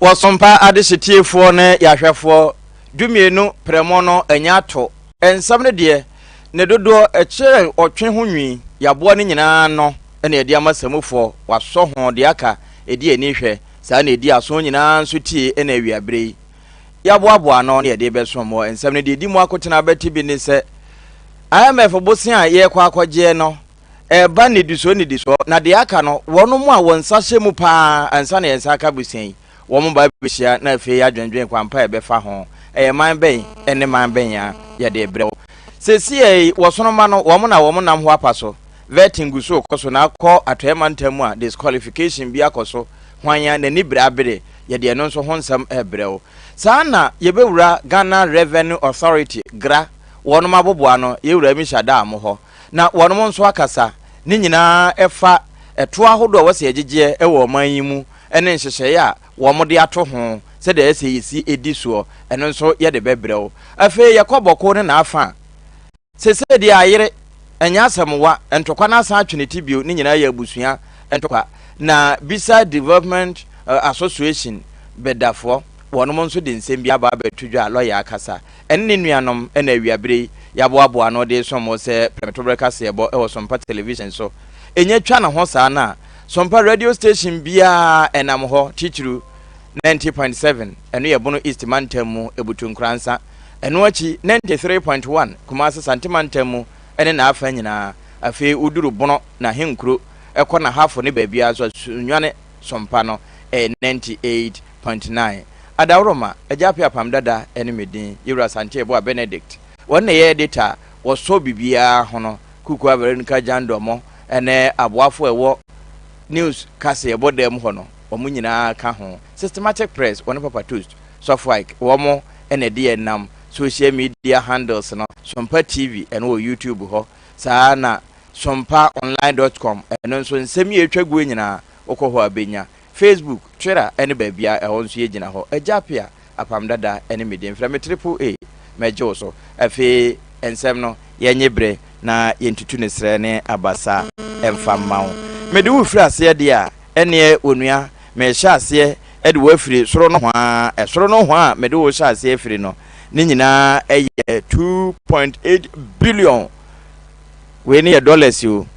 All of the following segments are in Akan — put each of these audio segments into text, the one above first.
Wɔsompa adehye ne yɛahwɛfoɔ 12 prɛmɔ no anya ato. Nsɛm no deɛ, ne dodoɔ ɛkyerɛ ɔtwe ho nwi, yɛaboa no nyinaa no ɛna yɛde ama samufoɔ, wasɔ ho deɛ aka ɛdi ani hwɛ, saa na ɛdi aso nyinaa nso tie ɛna awiaberɛ yi. Yɛaboaboa ano na yɛde bɛsom wɔ nsɛm no deɛ ɛdi mu akotena bɛte bi ne sɛ IMF bosea a yɛrekɔ akɔgyeɛ no ɛreba nnidisoɔ nnidisoɔ na deɛ aka no wɔn mu a wɔn nsa hyɛ mu paa ansa na yɛn nsa aka bosea yi wɔn ba bɛhyia na afei adwendwen kwampa a ɛbɛfa ho ɛyɛ man bɛn ɛne man bɛn a yɛde brɛ wo seesei yi wɔsonoma no wɔn na wɔn nam hɔ apa so vetting gu so kɔ so na akɔ atɔeɛ mantam mu a disqualification bi akɔ so hwan a n'ani bere abere yɛde ɛno nso ho nsɛm ɛrebrɛ wo. Saa na yɛbɛwura Ghana Revenue Authority GRA wɔnom aboboa no yɛwura Misha daa mo hɔ na wɔnom nso akasa ne nyinaa ɛfa ɛto ahodoɔ a wɔsɛ yɛgyegyeɛ ɛwɔ ɔman yi mu ɛne nhyehyɛeɛ a wɔn de ato ho sɛdeɛ ɛsɛ yɛsi edi soɔ ɛno nso yɛde bɛbrɛ wo. Afei yɛkɔ Bɔko ne n'afa sese deɛ ayere ɛnyɛ asɛm wa ntɔkwa no asan atwe ne ti bio ne nyinaa yɛ abusua ntɔkwa na Bisa Development Association bɛdafoɔ wɔnom nso de nsɛm bi aba abɛto dwa a lɔya akasa ɛne ne nuanom ɛna awiabere yi yɛaboaboa no de som wo sɛ prɛmtoberɛ kaseɛbɔ ɛwɔ Sompa Television so. Ɛnya twa ne ho saa no a Sompa radio station biara ɛnam hɔ titiriw 90.7 ɛno yɛ Bono East mantam mu Ebutu Nkoransa, ɛno akyi 93.1 Kumase Sante mantam mu ɛne n'afa nyinaa. Afei woduru Bono na Henkuro ɛkɔ n'ahafo ne baabiara nso Sunyani Sompa no ɛyɛ 98.9. Adaworoma Agya Apia Apam Dada ɛne me din Yɛwura Asante Eboa Benedict wɔn na ɛyɛ editor a wɔsɔ biribiara ho no Kukua Veronica Jandɔmɔ ɛne aboafo a ɛwɔ news kaseɛbɔ dan mu hɔ no wɔn nyinaa ka ho. Systematic Press wɔne Papa Toast Sɔfo Ike wɔn ɛna ɛde yɛn nam social media handles no Sompa TV ɛno wɔ YouTube hɔ saa na sompaonline.com ɛno nso nsɛm yi atwa guo nyinaa wokɔ hɔ a bɛnya Facebook, Twitter ɛne baabia ɛhɔ nso yɛgyina hɔ. Agya Apia Apam Dada ɛne me din frɛ me Triple A mɛgye wo so. Afei nsɛm no yɛnye berɛ na yɛntutu ne serɛ ne abasa ɛmfa mma wo. Mede wo firi aseɛ deɛ a ɛneɛ onua mehyɛ aseɛ ɛde wo afiri soro no hɔ a ɛsoro no hɔ a mede wo hyɛ aseɛ afiri no ne nyinaa ɛyɛ 2.8 billion wei ne yɛ dollars o.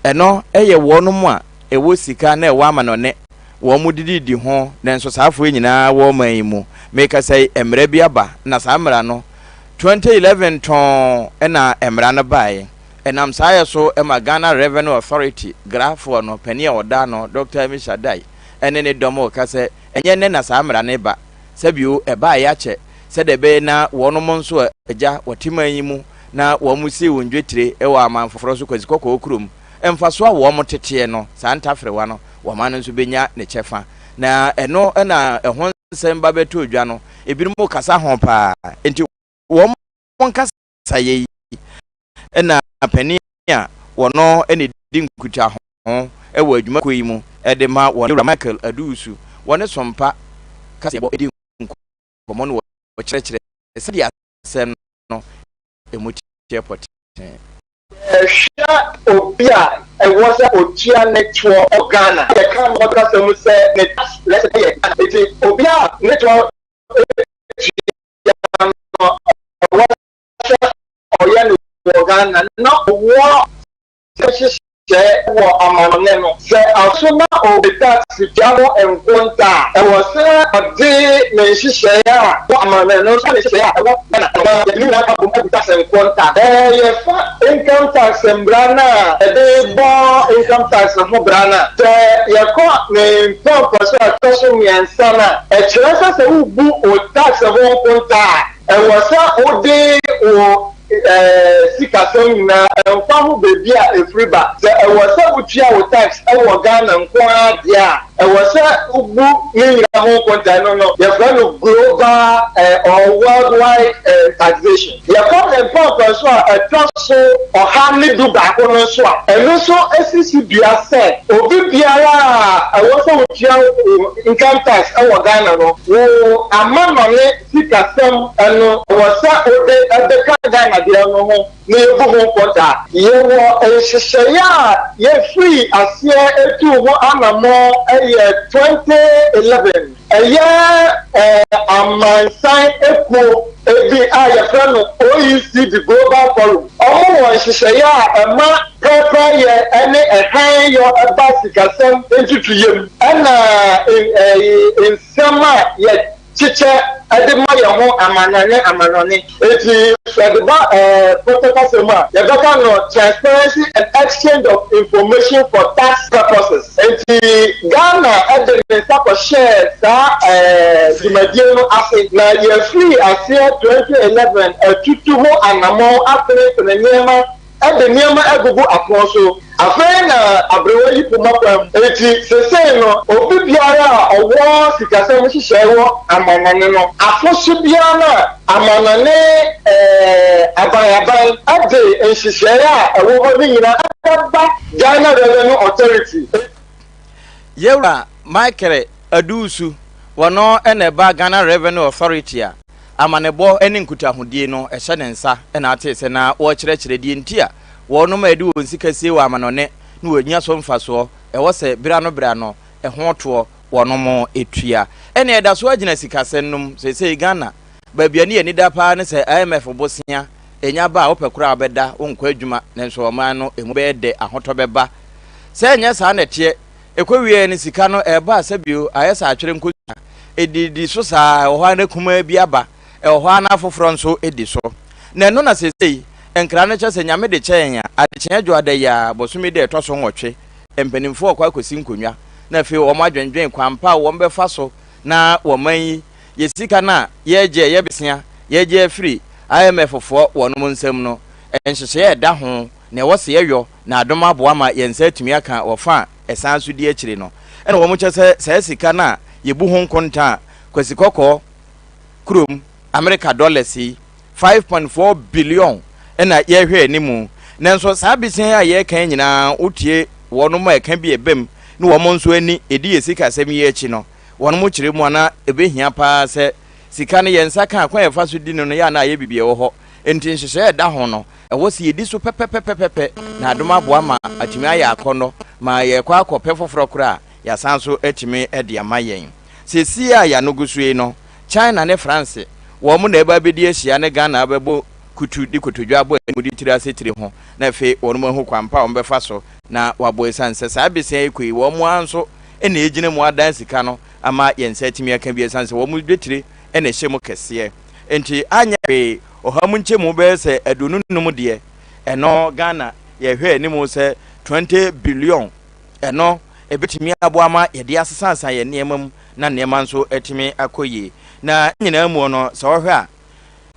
Ɛno ɛyɛ wɔnom a ɛwɔ sika na ɛwɔ amanɔne wɔn mo dididi ho nanso saa afoɔ nyinaa wɔ ɔman yi mu. Mekasa yi mmerɛ bi aba na saa mmara no 2011 tɔn ɛna mmara no baeɛ. Ɛnam saa yɛ so ɛma Ghana Revenue Authority GRAfoɔ no panin a ɔda no Dr. Misha Dai ɛne ne dɔm ɔka sɛ ɛnyɛ nnɛ na saa mmara no ba sɛbio ɛbaeɛ akyɛ sɛdeɛ ɛbɛyɛ na wɔnom nso agya wɔte man yi mu na wɔn mo sie wɔn dwetire ɛwɔ aman foforɔ so Kwasi Kɔkɔɔ kurom mfasoɔ a wɔn teteɛ no saa ntafrewa no wɔn ano nso bɛnya ne kyɛfa na ɛno ɛna ɛho nsɛm ba bɛtɔ dwa no ebinom kasa ho paa nti wɔn nkasa yɛ yi ɛna panin a wɔno ɛna di nkuta ho ɛwɔ adwumakuo yi mu ɛde ma wɔn Ewura Michael Aduusu wɔne Sompa kaseɛbɔ ɛdi nkɔmɔ no wɔkyerɛkyerɛ sɛdeɛ asɛm no emu teɛ pɔtee. Ɛhwɛ obi a ɛwɔ sɛ otua ne toɔ wɔ Ghana yɛka no kasa mu sɛ ne tax resident yɛ Ghana eti obi a ne toɔ tua no ɛwɔ sɛ ɔyɛ no wɔ Ghana na ɔwɔ hyehyɛ wɔ amanɔne no sɛ aso na obi tax tua ho nkonta a ɛwɔ sɛ ɔde ne nhyehyɛeɛ a wɔ amanɔne no nso ne nhyehyɛeɛ a ɛwɔ Ghana na yɛde ne nyinaa abom agu tax nkonta. Yɛfa income tax mbra no a yɛde bɔ income tax ho bra no a sɛ yɛkɔ ne mpɔmpɔ so a ɛtɔ so 3 no a ɛkyerɛ sɛ sɛ wobu wo tax ho nkonta a ɛwɔ sɛ wode wo sikasɛm nyinaa ɛmfa ho baabi a ɛfiri ba sɛ ɛwɔ sɛ wotua wo tax ɛwɔ Ghana nko ara deɛ a ɛwɔ sɛ wobu ne nyinaa ho nkonta no yɛfrɛ no global or worldwide taxation. Yɛkɔ ne mpɔmpɔ so a ɛtɔ so 111 no nso a ɛno nso esisi dua sɛ obi biara a ɛwɔ sɛ wotua income tax ɛwɔ Ghana no wo amanɔne sikasɛm ɛno ɛwɔ sɛ wode ɛbɛka Ghana deɛ no ho na yɛbu ho nkonta. Yɛwɔ nhyehyɛeɛ a yɛfiri aseɛ etu ho anammɔ ɛyɛ. yɛ 2011. Ɛyɛ amansan ekuo bi a yɛfrɛ no OECD Global Forum. Wɔn wɔ nhyehyɛeɛ a ɛma pɛrepɛreyɛ ne hann yɔ ba sikasɛm ntutuyɛ mu ɛna nsɛm a yɛkyekyɛ de ma yɛn ho amanɔne amanɔne. Enti yɛde ba pɔtɔ kasa mu a, yɛbɛka no transparency and exchange of information for tax purposes. Enti Ghana de ne nsa kɔhyɛɛ saa dwumadie no ase, na yɛfirii aseɛ 2011 atutu ho anammɔn atenetene nneɛma de nneɛma agugu apon so. Afei na aberewa yi poma kwan mu. Enti seesei no, obi biara a ɔwɔ sikasɛm nhyehyɛe wɔ amannɔne no, afosu biara no a amannɔne aban aban de nhyehyɛe a ɛwɔ hɔ no nyinaa bɛba Ghana Revenue Authority. Yɛwura Michael Adusu, wɔno na ɛba Ghana Revenue Authority a amanebɔ ne nkutahodie no hyɛ ne nsa na atee sɛ na wɔrekyerɛkyerɛ deɛ nti a wɔnom a yɛde wɔn sika sie wɔ amanɔne na wɔnya so mfasoɔ, ɛwɔ sɛ berɛ ano berɛ ano ɛho toɔ wɔnom tua. Ɛnneɛ ɛda so ara gyina sikasɛm no mu. Seesei Ghana, baabi a ne yɛn ani da paa ne sɛ IMF bosea ɛnya ba a wopɛ koraa a wobɛda, wonkɔ adwuma, nanso ɔman no ɛmu bɛyɛ dɛ, ahotɔ bɛba. Sɛ ɛnyɛ saa na ɛteɛ, Ɛkɔwieeɛ no, sika no, ɛreba a sɛbio ayɛ sɛ atwere nkosua. Ɛdidi so saa ara, ɛwɔ hɔ ara na kumaa bi aba, ɛwɔ hɔ ara na afoforɔ nso di so. Na ɛno na seesei nkra no kyerɛ sɛ Nyame de kyɛ yɛn a, adekyeɛ dwoada yi ara, bosome da a ɛtɔ so nwɔtwe, mpanimfoɔ rekɔ akɔsi nkonnwa, na afei wɔn adwendwen kwan pa a wɔbɛfa so na wɔman yi, yɛ sika no a yɛregye a ɛyɛ besea, yɛregye afiri IMF foɔ wɔnom nsam no, nhyehyɛeɛ a ɛda ho Nea ɛwɔ sɛ yɛyɔ na adom aboa ma yɛn nsa atumi aka wɔ fa a ɛsan so di akyire no, ɛna wɔn kyerɛ sɛ saa sika no a yɛbu ho nkonta a Kwasi Kɔkɔɔ kurom Amerika dɔlɛs yi, 5.4 billion na yɛrehwɛ anim. Nanso saa besia yi a yɛreka yi nyinaa wotie wɔnom a ɛka bi a ɛbam ne wɔn nso ani ɛdi yɛn sikasɛm yi akyi no, wɔnom kyerɛ mu a na ɛbɛhia paa sɛ sika no yɛn nsa ka a kwan a yɛfa so di no no yɛ a na ayɛ biribi ɛwɔ hɔ. Enti nhyehyɛe a ɛda ho no, ɛwɔ sɛ yedi so pɛpɛpɛpɛpɛ na adom aboa ma atumi ayɛ akɔnnɔ ma yɛrekɔ akɔpɛ foforɔ koraa a, yɛasan nso atumi de ama yɛn. Seesei a yɛn ano gu so yi no, China ne France, wɔn na ɛreba abɛdi ahyia ne Ghana abɛbɔ kutu de kotodwe abɔ anim de tiri ase tiri ho na afei wɔn ahu kwan pa a wɔbɛfa so na wɔabɔ esiane sɛ saa besia yi kɔ yi wɔn ara nso na ɛgyina mu adan sika no ama yɛn nsa atumi aka bi esiane sɛ wɔn dwetire na ɛhyɛ mu kɛseɛ nti anyɛ hwee ɔha mu nkyɛmu bɛyɛ sɛ 25 deɛ ɛno Ghana yɛhwɛ anim sɛ 20 billion ɛno ɛbɛtumi aboa ma yɛde asesasa yɛn nneɛma mu na nneɛma nso atumi akɔ yie. Na nyinaa mu no sɛ wɔhwɛ a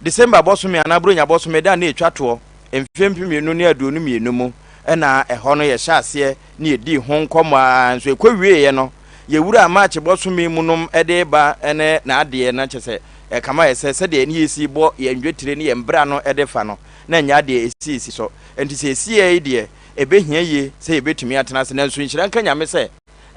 December bɔsome anaa Buronya bɔsome da na ɛtwa toɔ mfeɛ 2022 mu ɛna ɛhɔ no yɛhyɛ aseɛ ne yɛdii ho nkɔmmɔ a nso ɛkɔ wieeɛ no yɛwura March bɔsome mu nom de ba ne n'adeɛ na kyɛ sɛ ɛkama yɛ sɛ sɛdeɛ ne yɛsi bɔ yɛn dwetire ne yɛn bra no de fa no na nyɛ adeɛ ɛsiisi so. Nti sɛ ɛsiiɛ yi deɛ ɛbɛhia yie sɛ yɛbɛtumi atena ase. Nanso nhyira nka Nyame sɛ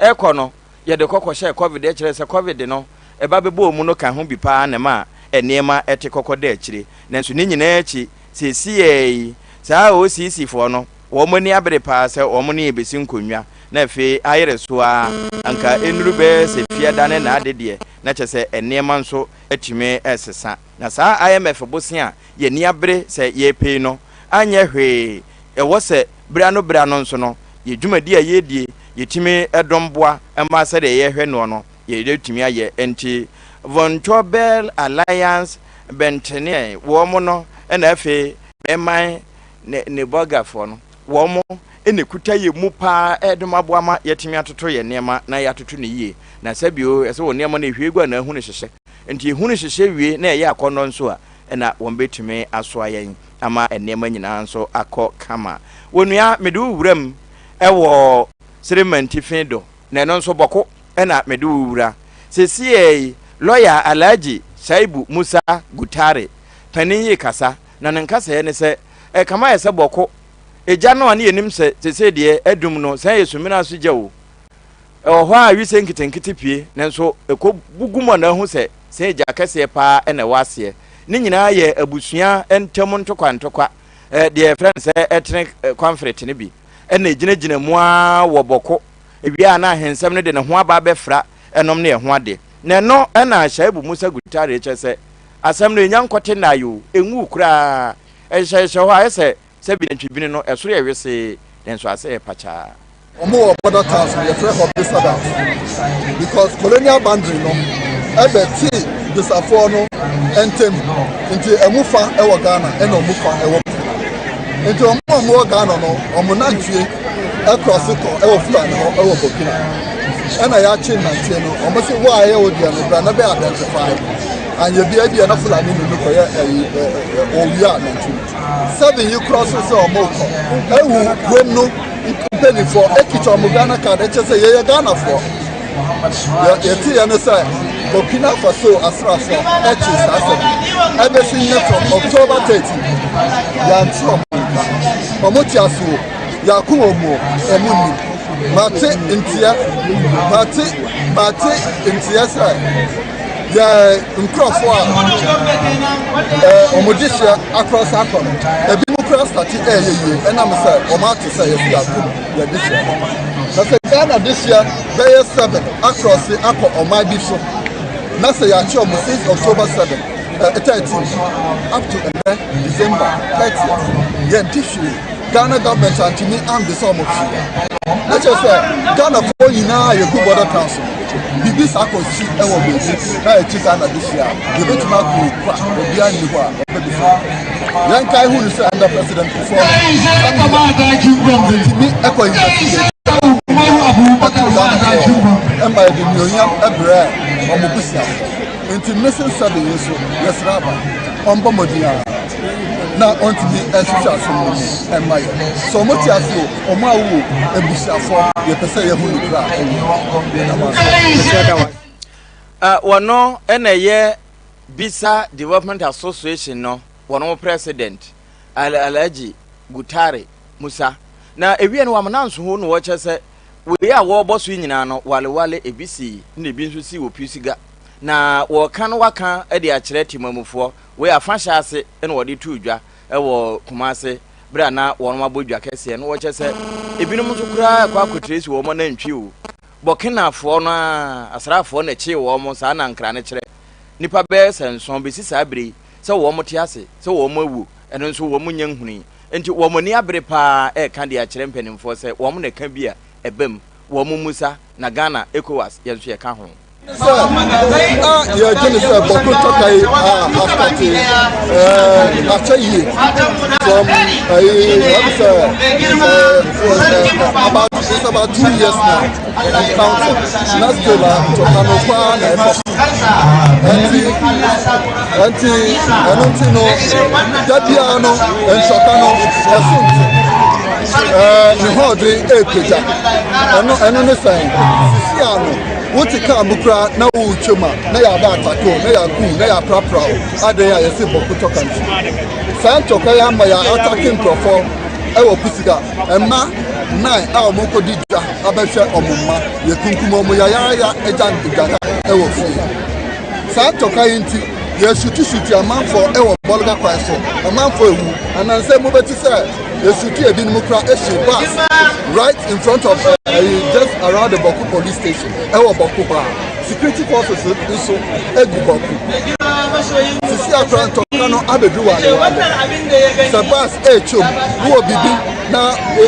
ɛkɔ no yɛde kɔ kɔhyɛɛ Covid ɛkyerɛ sɛ Covid no ɛba bɛbɔɔ mu no ka ho bi paa na ɛmaa nneɛma ɛte kɔkɔ da akyire. Nanso ne nyinaa akyi seesei yi saa OCC foɔ no wɔn ani abere paa sɛ wɔn ne yɛn bɛsi nkonnwa na afei ayere so ara anka ɛnnuru bɛyɛ sɛ fiada ne n'ade deɛ na kyerɛ sɛ nneɛma nso atumi resesa. Na saa IMF bosea a yɛn ani abere sɛ yɛrepɛ yi no anyɛ hwee, ɛwɔ sɛ bere ano bere ano nso no yɛn dwumadi a yɛredie yɛtumi dɔm boa ma sɛdeɛ yɛrehwɛ noɔ no yɛbɛtumi ayɛ. Enti Vontobel Alliance Bɛnteneɛ wɔn no na afei Bɛman ne ne Bulgarfoɔ no, wɔn na ɛkuta yɛn mu paa ɛredom aboa ma yɛatumi atoto yɛn nneɛma na yɛatoto no yie. Na sɛ bio, ɛsɛ wɔn nneɛma no ɛhwie gu a na ahu no hyehyɛ. Nti yɛhu no hyehyɛ wie na ɛyɛ akɔnnɔ nso a, ɛna wɔn bɛtumi asoa yɛn ama nneɛma nyinaa nso akɔ kama. Onua, mede wo wuram wɔ Seremantifi do, na ɛno nso bɔko na mede wo wura. Sesiei yi, lɔya Alhaji Shaibu Musa Gutare panin yi rekasa, na ne nkasɛɛ ne sɛ, ɛkame ayɛ sɛ bɔko egya no a ne yɛnim sɛ sesei deɛ adum no, sɛn yɛ sumina so gya o. Ɛwɔ hɔ a wise nketenkete pue, nanso ɛkɔ bu gu mu a na ahu sɛ sɛn egya kɛseɛ paa na ɛwɔ aseɛ. Ne nyinaa yɛ abusua ntam ntokwa ntokwa, deɛ yɛfrɛ no sɛ ɛtene kwamferete no bi na ɛgyinagyina mu ara wɔ bɔko. Ewie a na ahensɛm no de ne ho aba abɛfra ɛnom ne ɛho ade. Na ɛno na Shaibu Musa Gutare kyerɛ sɛ asɛm no ɛnya nkɔte nnae o, ɛnwuu koraa. Ɛhyehyɛhyehyɛ hɔ ayɛ sɛ sɛbi nantwibini no, ɛsoro yɛ wesee, nanso ase yɛ pakyaa. Wɔn wɔ border towns no yɛfrɛ hɔ Bisa Downs because colonial boundary no ɛbɛ tee Bisafoɔ no ntɛm nti ɛmu fa ɛwɔ Ghana ɛna ɔmu fa ɛwɔ Burkina nti wɔn a wɔwɔ Ghana no wɔn nantwie ɛkrɔse kɔ ɛwɔ Fulani hɔ ɛwɔ Burkina ɛna yɛakye nantwie no wɔn se wo a ɛyɛ wo deɛ no bra na bɛ identify anyɛ bi ɛdeɛ na Fulani no no kɔyɛ ɛyi ɔwia nantwie seven yi korɔ so sɛ wɔn kɔ ɛwu kurom no Mpaninfoɔ ɛkita wɔn Ghana card ɛkyɛ sɛ yɛyɛ Ghanafoɔ. Yɛte yɛ ne sɛ Burkina Faso asraafoɔ ɛkye saa asɛm yi ɛbɛsi nnɛ from October 13 yɛante wɔn nka. Wɔn te ase o, yɛako wɔn o, wɔn nnim. Mate nteɛ, mate, mate nteɛ sɛ yɛ nkurɔfoɔ a wɔn dehyeɛ akora sa akɔ no ebi mu kora sate ɛyɛ yie ɛnam sɛ wɔn ate sɛ yɛsi akum yɛ dehyeɛ na sɛ Ghana dehyeɛ bɛyɛ 7 akorɔse akɔ ɔman bi so na sɛ yɛakye wɔn since October 7 13 up to ɛnɛ December 30th yɛnte hwee. Ghana government antumi ambisa wɔn hwee. Na kyerɛ sɛ Ghanafoɔ nyinaa yɛgu border town so. Biribi saa kɔ si wɔ baabi na yɛkye Ghana de hyia a, yɛbɛtumi akɔ kwa obiara nni hɔ a ɔbɛbisa. Yɛnkae hu no sɛ under President Kufuor no, yɛtumi kɔ investigate ɛto Ghanafoɔ ɛma yɛde nnuonyam brɛɛ wɔn busuafoɔ. Nti missing seven yi nso yɛsrɛ aba ɔmbɔ mmɔden ara na ɔntumi nhwehwɛ asɛm no mu mma yɛn. Sɛ wɔn te ase o, wɔn awo o, abusuafoɔ, yɛpɛ sɛ yɛhu nokorɛ a ɛwɔ mu. Yɛda mo ase. Wɔno na ɛyɛ Bisa Development Association no wɔn president, Alhaji Gutare Musa. Na ewie no wɔamena nso ho na wɔkyerɛ sɛ wei a wɔrebɔ so yi nyinaa no walewale ebi sii na ebi nso sii wɔ Pusiga. Na wɔreka no waka de akyerɛ temamufoɔ. Wei afahyɛ ase na wɔde too dwa wɔ Kumase berɛ a na wɔn abɔ dwa kɛseɛ no. Wɔkyerɛ sɛ ebinom nso koraa kɔ akɔtiresi wɔn anantwi o. Burkinafoɔ no ara asraafoɔ na ɛkyee wɔn saa na nkra no kyerɛ. Nnipa bɛyɛ sɛ nson bɛsi saa berɛ yi sɛ wɔn te ase sɛ wɔn awu ɛno nso wɔn nnya nhunui. Enti wɔn ani abere pa ara reka de akyerɛ mpanimfoɔ sɛ wɔn na ɛka bi a ɛba mu. Wɔn mmusa na Ghana ECOWAS yɛn nso yɛka ho. Sɛ na yɛdwene sɛ bɔko ntɔka yi a astate ɛɛ akyɛ yie from ɛyi ɛbi sɛ ɛɛ about it's about 2 years now and counting na still a ntɔka no paa na ɛkɔ so ɛnti ɛnti ɛno nti no da biara no ntɔka no ɛso nti ɛɛ ne ho ɔden ɛɛpagya ɛno ɛno ne sɛn sisi ano. Wote kaa mu koraa na woretwam a, na yɛaba atake wo, na yɛako wo, na yɛaprapra wo. Adɛn a yɛse bɔko tɔka nti. Saa ntɔkwa yi ama yɛatake nkurɔfoɔ wɔ Pusiga. Mma nnan a wɔrekɔdi dwa abɛhwɛ wɔn mma, yɛkunkum wɔn yayaaya gya dwaka wɔ fie. Saa ntɔkwa yi nti, yɛsutusutu amanfoɔ wɔ Bolga kwan so. Amanfoɔ awu. Anansɛ mobɛte sɛ Yɛsutu ebinom koraa ehye bus right in front of uh, just around the Bawku police station ɛwɔ Bawku hɔ a security forces nso egu Bawku. Sisi akora ntɔkwa no abɛduru Walewale. Sɛ bus ɛretwam wowɔ biribi na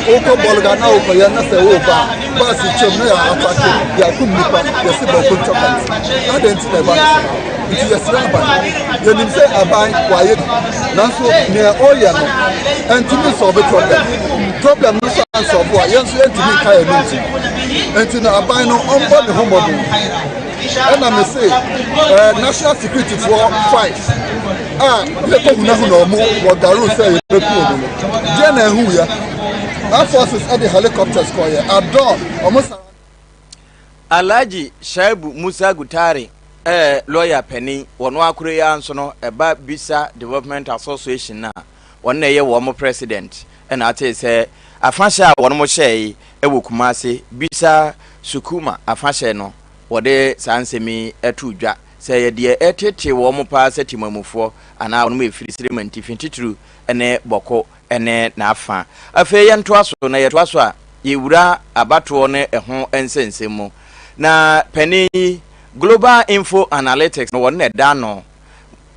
wokɔ Bolga na wokɔyɛ na sɛ woba a bus twam na yɛ atake yɛakum nipa yɛsi Bawku ntɔkwa nti adɛn nti na ɛba no saa? Nti yɛsrɛ aban. Yɛnim sɛ aban wayɛ bi, nanso nea ɔyɛ no ɛntumi nsɔlve problem. Problem no nso ansɔlve a, yɛn nso yɛntumi nka yɛn no nti. Nti no aban no ɔmbɔ ne ho mmɔden. Ɛna me se eh, national security foɔ five a yɛkɔ hunahuna ɔmo wɔ Garu sɛ yɛbɛku ɔmo no. Deɛ na ɛho yɛ. Armed forces ɛde helicopters kɔyɛ adɔn ɔmo sa. Alhaji Shaibu Musa Gutare yɛ lɔya panin wɔ no akoro yi ara nso no ɛba Bisa Development Association no a wɔn na ɛyɛ wɔn president na atee sɛ afahyɛ a wɔn hyɛe wɔ Kumasi Bisa Sukuma afahyɛ no wɔde saa nsɛm yi too dwa sɛ ɛyɛ deɛ ɛreteetee wɔn paa sɛ Temamufoɔ anaa wɔn a ɛfiri Sirema Ntifi titiriw ne Bɔko ne n'afa. Afei yɛntoa so na yɛtoa so a. Yɛwura abatoɔ ne ɛho nsɛnsɛm mu. Na panin yi, Global Info Analytics no wɔn na ɛda ano.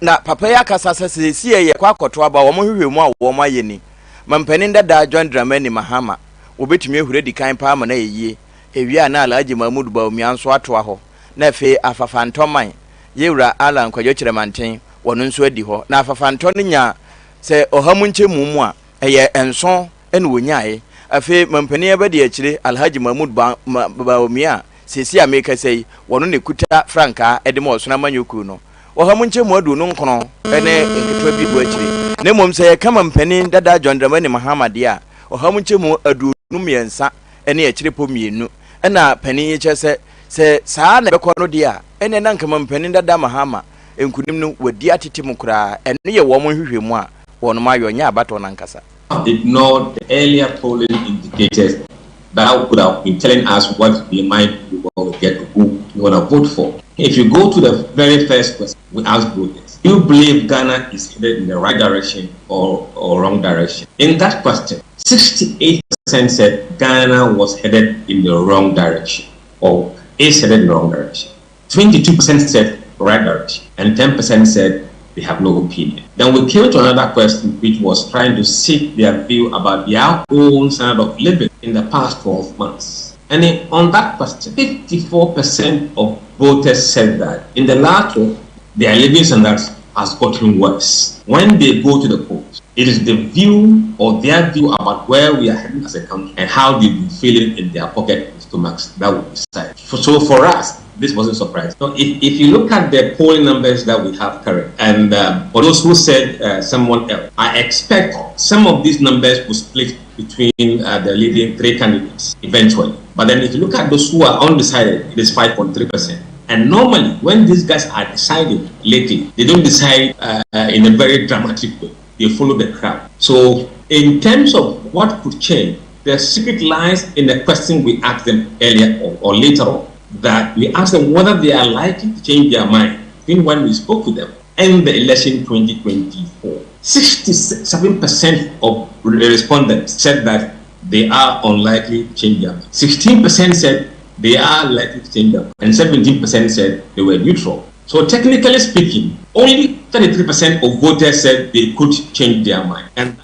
Na papa yi akasa sɛ seesei yɛkɔ akɔto aba wɔn nhwehwɛmu a wɔn ayɛ ni. Mampanin dada John Dramani Mahama, wɔbɛtumi ahuri adi kan paa ama no ayɛ yie. Ewie a na Alhaji Mahmood Bawumia nso atoa hɔ. Na afei Afafantɔ man, Yewura Allan Kwadwo Kyerɛmanten, wɔno nso adi hɔ. Na Afafantɔ no nya sɛ ɔha mu nkyɛmu mu a, ɛyɛ nson na wɔnyaeɛ. Afei mampanin abadiakyire Alhaji Mahmood Bawumia a seesei a merekasa yi, wɔno na ɛkuta frankaa de ma Ɔsono Amanyɔkuo no. Ɔha mu nkyɛmu 29 ne nketewa bi gu akyire. Na mmom sɛ yɛka mampanin dada John Dramani Mahama deɛ a, ɔha mu nkyɛmu 53 ne akyirepɔ mmienu. Ɛna panin yi kyerɛ sɛ, sɛ saa na ɛbɛkɔ no deɛ a, ɛnneɛ na anka mampanin dada Mahama nkunim no wadi atete mu koraa. Ɛno yɛ wɔn nhwehwɛmu a wɔnom ayɔ, nyɛ abatoɔ no ankasa. Ignored the earlier polling indicators that could have been telling us what we might be able to get who we want to vote for. If you go to the very first question we asked voters, do you believe Ghana is headed in the right direction or, or wrong direction? In that question, 68% said Ghana was headed in the wrong direction or is headed in the wrong direction. 22% said right direction and 10% said they have no opinion. Then we came to another question, which was trying to seek their view about their own standard of living in the past 12 months. And in, on that question, 54% of voters said that in the last 12, their living standards has gotten worse. When they go to the polls, it is the view or their view about where we are heading as a country and how they've been feeling in their pocket and stomachs that will decide. So for us, this wasn't surprising. So if you look at the polling numbers that we have currently, and for those who said someone else, I expect some of these numbers will split between the leading three candidates eventually. But then if you look at those who are undecided, it is 5.3%. And normally, when these guys are deciding lately, they don't decide in a very dramatic way. They follow the crowd. So, in terms of what could change, the secret lies in the question we asked them earlier on or later on. That we asked them whether they are likely to change their mind between when we spoke to them and the election 2024. 67% of the respondents said that they are unlikely to change their mind. 16% said they are likely to change their mind, and 17% said they were neutral. So technically speaking, only 33% of voters said they could change their mind. And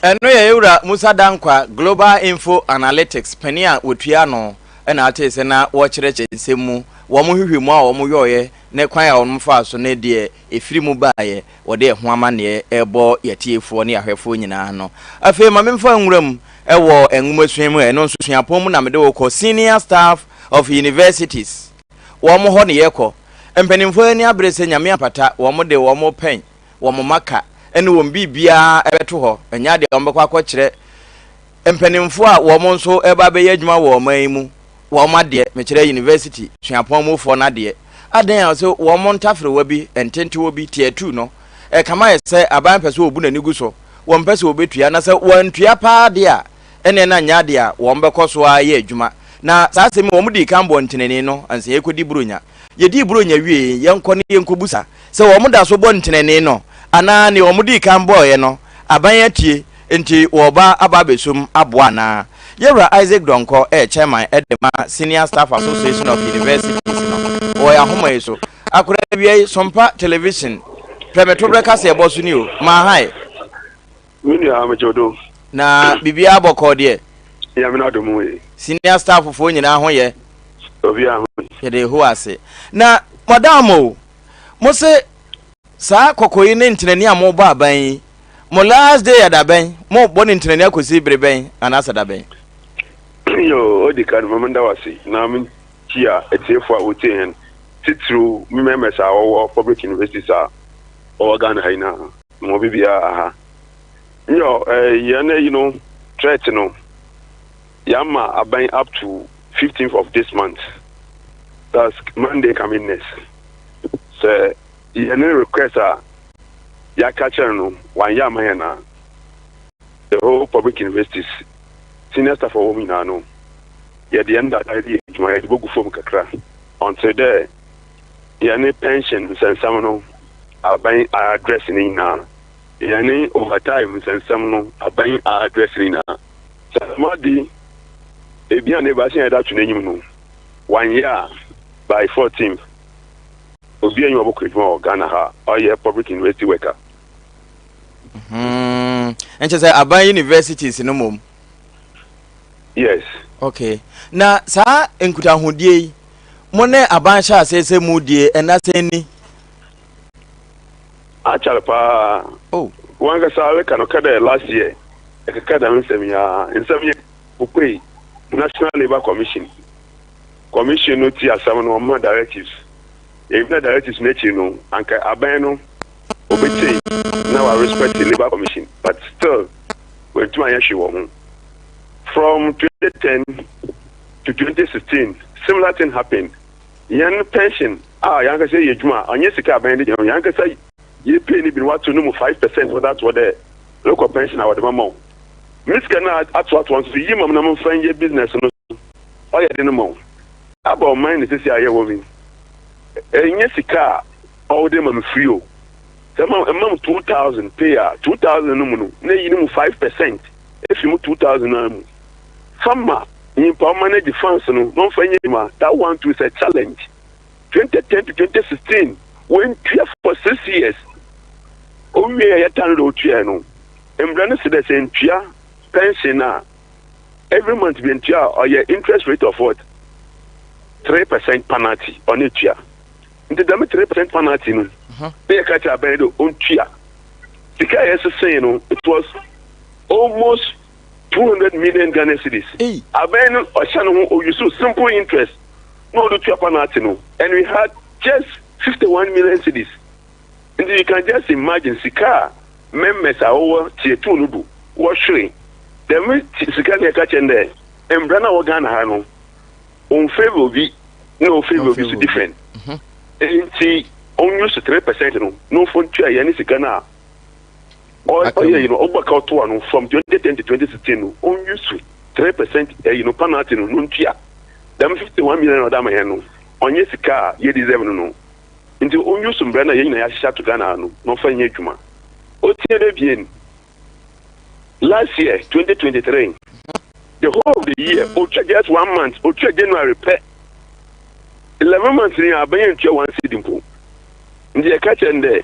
Ɛno yɛ Ewura Musa Dankwa, Global Info Analytics panin a wɔtua no ɛna ate sɛ na wɔkyerɛkyerɛ nsɛm mu, wɔn hwehwɛ mu a wɔn yɔɔyɛ ne kwan a wɔn fa so ne deɛ efiri mu baayɛ, wɔde ɛho amanneɛ ɛbɔ yɛtiefoɔ ne ahwɛfoɔ nyinaa no. Afei ma memfa nwura mu ɛwɔ nwomasua mu. Ɛno nso suapɔn mu na mede wɔ Senior Staff of Universities wɔn hɔ ne yɛkɔ. Mpanimfoɔ ani abere sɛ Nyame apata wɔn de wɔn pɛn wɔn maka ɛne wɔn biribiara ɛbɛto hɔ. Ɛnyɛ adeɛ wɔn bɛkɔ akɔkyerɛ mpanimfoɔ a wɔn nso ɛba abɛyɛ adwuma wɔ ɔman yi mu wɔn adeɛ. Mekyerɛ university suapɔn mufoɔ no adeɛ adan a sɛ wɔn ntafrewa bi ntentewa bi tiatu no ɛkama yɛ sɛ aban pɛ sɛ wɔbu n'ani gu so, wɔn pɛ sɛ wɔbɛtua na sɛ wɔntua paa deɛ a, ɛnneɛ na nyɛ adeɛ a wɔn bɛkɔ so ayɛ adwuma. Na saa asɛm yi wɔn di kan bɔ ntenani no ansa yɛkɔdi Buronya. Yɛdi Buronya wie, yɛnkɔ ne yɛnkɔbusa sɛ wɔn da so bɔ ntenani no anaa nea wɔn di kan bɔɔyɛ no aban atie nti wɔba aba abɛsum aboa anaa. Yɛwura Isaac Dɔnkɔ ɛyɛ chairman ɛde ma Senior Staff Association of Universities no. Wɔyɛ ahoma yi so akora awia yi Sompa Television prɛmɛtoberɛ kasa ɛbɔ so ni o maahae. Me nua, megye do. Na biribiara bɔkɔɔ deɛ? Nyame no adom yi. Senior staff foɔ nyinaa ho yɛ? Obiara ho. Yɛde Yehowa ase. Na madam o, mo se saa kɔkɔɔ yi ne ntenani a mobɔ aban yi, mo last day yɛ da bɛn? Mobɔ ne ntenani akɔsi bere bɛn anaasɛ da bɛn? Yo, odi kan ma menda wase na menkyia atiefo a wotie hɛn, titiriw me members a wɔwɔ public universities a wɔwɔ Ghana ha nyinaa, ma obi biara ha. Yo, yɛn ayi no, threat no, yɛama aban up to 15th of this month. That's Monday coming next. Sɛ yɛne request a yɛaka kyerɛ no wanyɛ ama yɛn a, the whole public universities senior staff a wɔwɔ mu nyinaa no, yɛde yɛn dada yɛde yɛ adwuma, yɛde bɔgu fam kakra until dɛ yɛne pension nsɛnsɛm no aban address ne nyinaa, yɛne overtime nsɛnsɛm no aban address ne nyinaa. Sɛ dɛm ade yi ebien anaa ebiasa yi a yɛdze ato n'enyim no wɔannyɛ a, by fourteenth obiara nnyi hɔ a ɔbɔkɔ edwuma wɔ Ghana ha a ɔyɛ public university worker. Hmm, nkyɛ sɛ aban universities no mmom. Yes. Okay. Na saa nkutahodie yi, mo ne aban hyɛ aseɛ sɛ mu die ɛna sɛn ni? Akyɛr paa. Oh. Wankasa reka no ka dɛ last year ɛkeka dɛm nsɛm yi ara. Nsɛm yi opuei National Labour Commission. Commission no tsie asɛm no ɔmaa directives. Yɛnyina directives no ekyir no anka aban no obetsie na ɔa respect Labour Commission but still oenntum annyɛ hwee wɔ ho. From 2010 to 2016 similar thing happened. Hɛn pension a hɛnankasa yɛyɛ edwuma a, ɔnnyɛ sika a aban de gye hɛn, hɛnankasa yɛ pay no bi no wɔato no mu 5% wɔdze ato hɔ dɛ erokɔ pension a wɔdze bɛma wo. Me sika no a atoatoa no so, iyi ma me na memfa nyɛ business no so, ɔyɛ dzen ma wo. Aba ɔman no sesei a yɛwɔ mu yi, nnyɛ sika a ɔwɔ dɛ ma me free o. Sɛ ema ema me 2000 pay a, 2000 no mu no, na eyi no mu 5% efi mo 2000 no ara mu. Fa ma nyimpa a ɔmanage funds no na ɔmfa nyɛ edwuma, that one too is a challenge. 2010 to 2016, oenntua for 6 years. Owiei a yɛtaa no dɛ otuae no, mbra no se dɛ sɛ enntua pension a, every month bi enntua a, ɔyɛ interest rate of what? 3% penalty ɔno etua. Nti dɛm 3% penalty no, na yɛka kyerɛ aban dɛ ontua. Sika a yɛsesee no, it was almost 200 million Ghana cedis. Ei. Aban no ɔhyɛ no ho ɔuse simple interest na ɔde tua penalty no and we had just 51 million cedis. Nti you can just imagine sika a members a wɔwɔ tier 2 no do wɔhwere. Dɛm sika no yɛka kyerɛ no dɛ mbra no a wɔ Ghana ha no ɔmfavour obi na ɔfavour obi so different. Nti ɔnuse 3% no na ɔmfa ntua yɛne sika no a ɔyɛ yi no ɔbɔ ka ɔtoa no from 2010 to 2016 no ɔnuse 3% ɛyi no penalty no no ntua dɛm 51 million ɔda ama yɛn no, ɔnyɛ sika a yɛ deserve no. Nti ɔnuse mbra no a yɛn nyinaa yɛahyehyɛ ato Ghana no na ɔmfa nyɛ adwuma. Ɔtie no abien, last year 2023, the whole of the year ɔtwa just one month, ɔtwa January pɛ. 11 months ni a abɛnyɛ ntua 1 cedi mpo. Nti yɛka kyerɛ no dɛ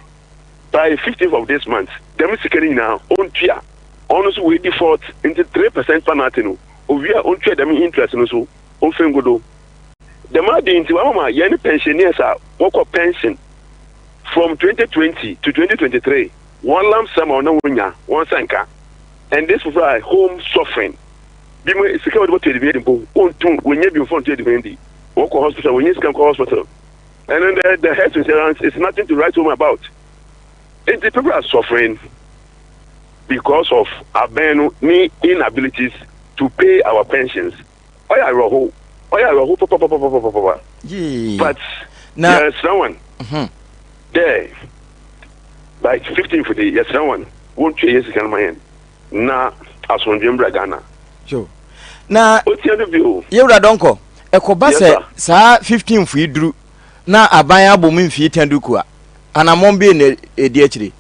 by 15th of this month dɛm sika no nyinaa ɔntua. Ɔno nso wei default, nti 3% penalty no owie a ɔntua dɛm interest no so ɔmfa ngu do. Dɛm ade nti wamama yɛn pensioners a wɔkɔ pension from 2020 to 2023 wɔn lump sum a ɔna wɔnya wɔn nsa nka, and these people are home suffering. Bi mu sika wɔde bɔtɔ aduane mpo wɔntu wɔnyɛ bi mfa nto aduane di. Wɔkɔ hospital, wɔnyɛ sika nkɔ hospital, and then the health insurance is nothing to write home about. Nti people are suffering because of aban no ne inabilities to pay our pensions. Ɔyɛ awerɛho, ɔyɛ awerɛho papapapapapa. Yee. But na yɛsrɛ wɔn dɛ by 15th de yɛsrɛ wɔn wɔntua yɛ sika no ma yɛn na asomdwe mbra Ghana. Yo. Na otia no bio. Yɛwura Dɔnkɔ, ɛkɔba Yes, sɛ sir. saa 15th yi duru na aban abɔ mu mfii 10 duku a, anammɔn bie na ɛdi akyire?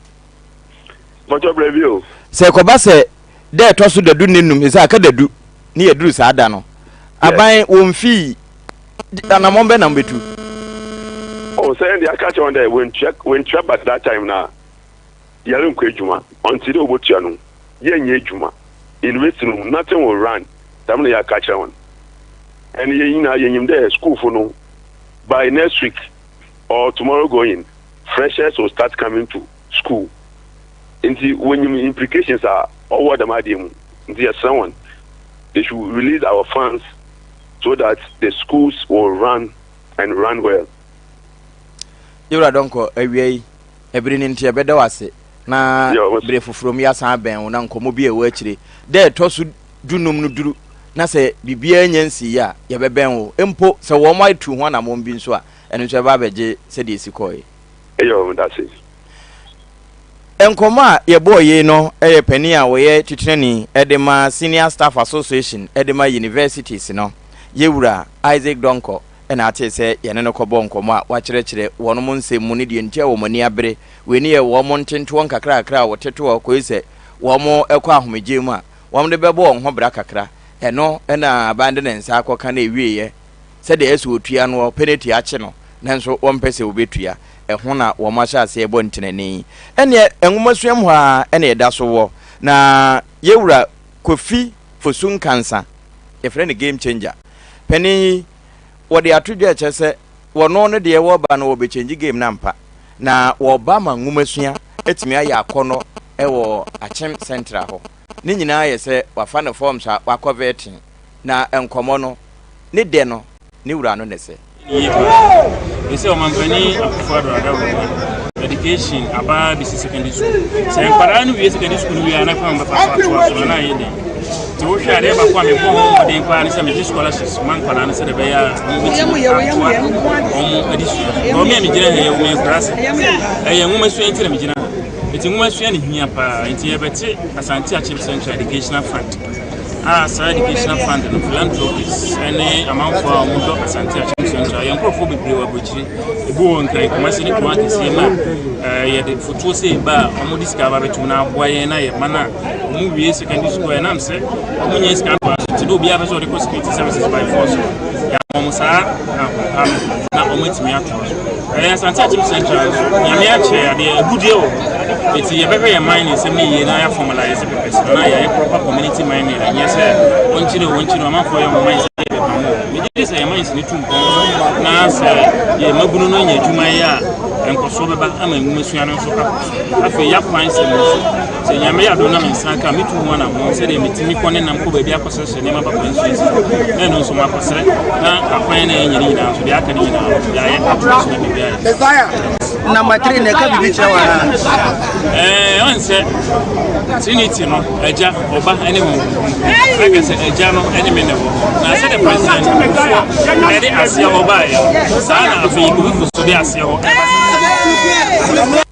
Mɔtɔ brɛ bio. Sɛ ɛkɔba sɛ dɛ ɛtɔ so dadu ne num sɛ aka dadu ne yɛduru saa da no, aban wɔn mfii, anammɔn bɛ na mbɛtu? Oh, sɛ yɛn de aka kyerɛ wɔn dɛ wɔntua but that time na yɛrenkɔ adwuma until dɛ wɔbɛtua no, yɛnyɛ adwuma university no, nothing will run. Dɛm na yɛaka kyerɛ wɔn, and yɛn nyinaa yɛnyim dɛ schoolfo no by next week or tomorrow going, freshers will start coming to school, nti wɔnyim implications a ɔwɔ dɛm adeɛ mu. Nti yɛsrɛ wɔn, they should release our funds so that the schools will run and run well. Yɛwura Dɔnkɔ, awia yi ɛbere no nti ɛbɛda wo ase na Yo, bere foforɔ mu yɛasan abɛn wo na nkɔmmɔ bi a ɛwɔ akyire dɛ ɛtɔ so 15 no duru na sɛ biribiara nya nsii a, yɛbɛbɛn wo mpo sɛ wɔn atu ho anammɔn bi nso a, ɛno nso ɛbɛ abɛgye sɛdeɛ ɛsi kɔɛ. Ɛyɛ medase. Nkɔmmɔ a yɛbɔɔ yei no yɛ panin a wɔyɛ titenani de ma Senior Staff Association de ma universities no, yɛwura Isaac Donkor na atee sɛ yɛne no kɔbɔɔ nkɔmmɔ a wakyerɛkyerɛ wɔnom nsɛm mu ne deɛ nti a wɔn ani abere. Wei ne yɛ wɔn ntentoɔ nkakrakra a wɔtetoɔ kɔyi sɛ wɔn kɔ ahomegyeɛ mu a. wɔde bɛbɔ wɔn ho bra kakra. Ɛno na aban de ne nsa akɔka na ɛwieɛ sɛdeɛ ɛsɛ ɔtua noɔ, penalty akye no, nanso wɔmpɛ sɛ wɔbɛtua. Ɛho na wɔn ahyɛ aseɛ rebɔ ntenani yi. Ɛnneɛ nwomasua mu hɔ ara na ɛda so wɔ. Na yɛwura Kofi Fosu Nkansah, yɛfrɛ no Game Changer, panin yi, wɔde ato dwa ɛkyerɛ sɛ wɔno no deɛ wɔba no wɔbɛkyɛngye game no ampa. Na wɔba ma nwomasua atumi ayɛ akɔnnɔ wɔ Akyem Central hɔ. Ne nyinaa yɛ sɛ wafa ne forms a wakɔ vetting. Na nkɔmmɔ no, ne dɛ no, ne wura no ne sɛ. Yie paa. Ɛsɛ ɔmampanin Akufo Addo adawuruma education aba bɛsi secondary school. Sɛ nkwadaa no wie secondary school no wie a na kwan bɛfa so atoa so na ayɛ den. Nti wohwɛ adeɛ baako a mebɔ ho mmɔden paa ne sɛ megye scholarships ma nkwadaa no sɛdeɛ ɛbɛyɛ a wɔbɛtumi atoa wɔn adesua so. Wɔn a megyina ha yi wɔn nkura ase. Ɛyɛ nwoma sua nti na megyina ha. Nti nwoma sua ne hia paa. Nti yɛbɛte Asante Akyem Central Educational Fund. a saa educational fund no philanthropists ne amanfoɔ a wɔdɔ Asante Akyem Central yɛn nkurɔfoɔ bebree wɔ aburokyire ebi wɔ Nkran Kumasi ne kuro akɛseɛ mu a yɛde fotoɔ sɛ ba a wɔde sika aba bɛtum na aboa yɛn na yɛ ma no a wɔn wie secondary school ɛnam sɛ wɔn nyɛ sika ntoa so nti na obiara pɛ sɛ ɔde kɔ security services by force no yɛama wɔn saa ahopa no na wɔn atumi atoa so. Ɛyɛ Asante Akyem Central nso, Nyame akyɛ adeɛ, agudeɛ wɔ hɔ. Eti yɛbɛhwɛ yɛn mining nsɛm no yie na yɛ formalize papers no na yɛayɛ proper community mining, ɛnyɛ sɛ wɔnkyere o wɔnkyere o, amanfoɔ yɛ wɔn mines sɛ yɛbɛpam o. Megye di sɛ yɛn mines no tu mpɔn na sɛ yɛn mmabunu no nya adwuma yɛ a, nkɔsoɔ bɛba ama nwomasua no nso akɔ so. Afei yɛakwan nsɛm nso, sɛ Nyame yɛ adom na me nsa ka a, metu ho anammɔn sɛdeɛ metumi kɔ ne nam kɔ baabi akɔsrɛsrɛ nneɛma ba kwan so asi, na ɛno nso makɔsrɛ na akwan na yɛnyɛ ne nyinaa nso deɛ aka ne nyinaa no yɛayɛ atoa so na biribi ayɛ. Number three na ɛka biribi kyerɛ wɔn anaa? Ɛɛ ɔn sɛ Trinity no agya ɔba ne ho na kɛ sɛ agya no ne me na ɛwɔ hɔ na sɛdeɛ president Kufuor ɛde aseɛ hɔ baeɛ no saa na afei Kofi Fosu de aseɛ hɔ ɛba.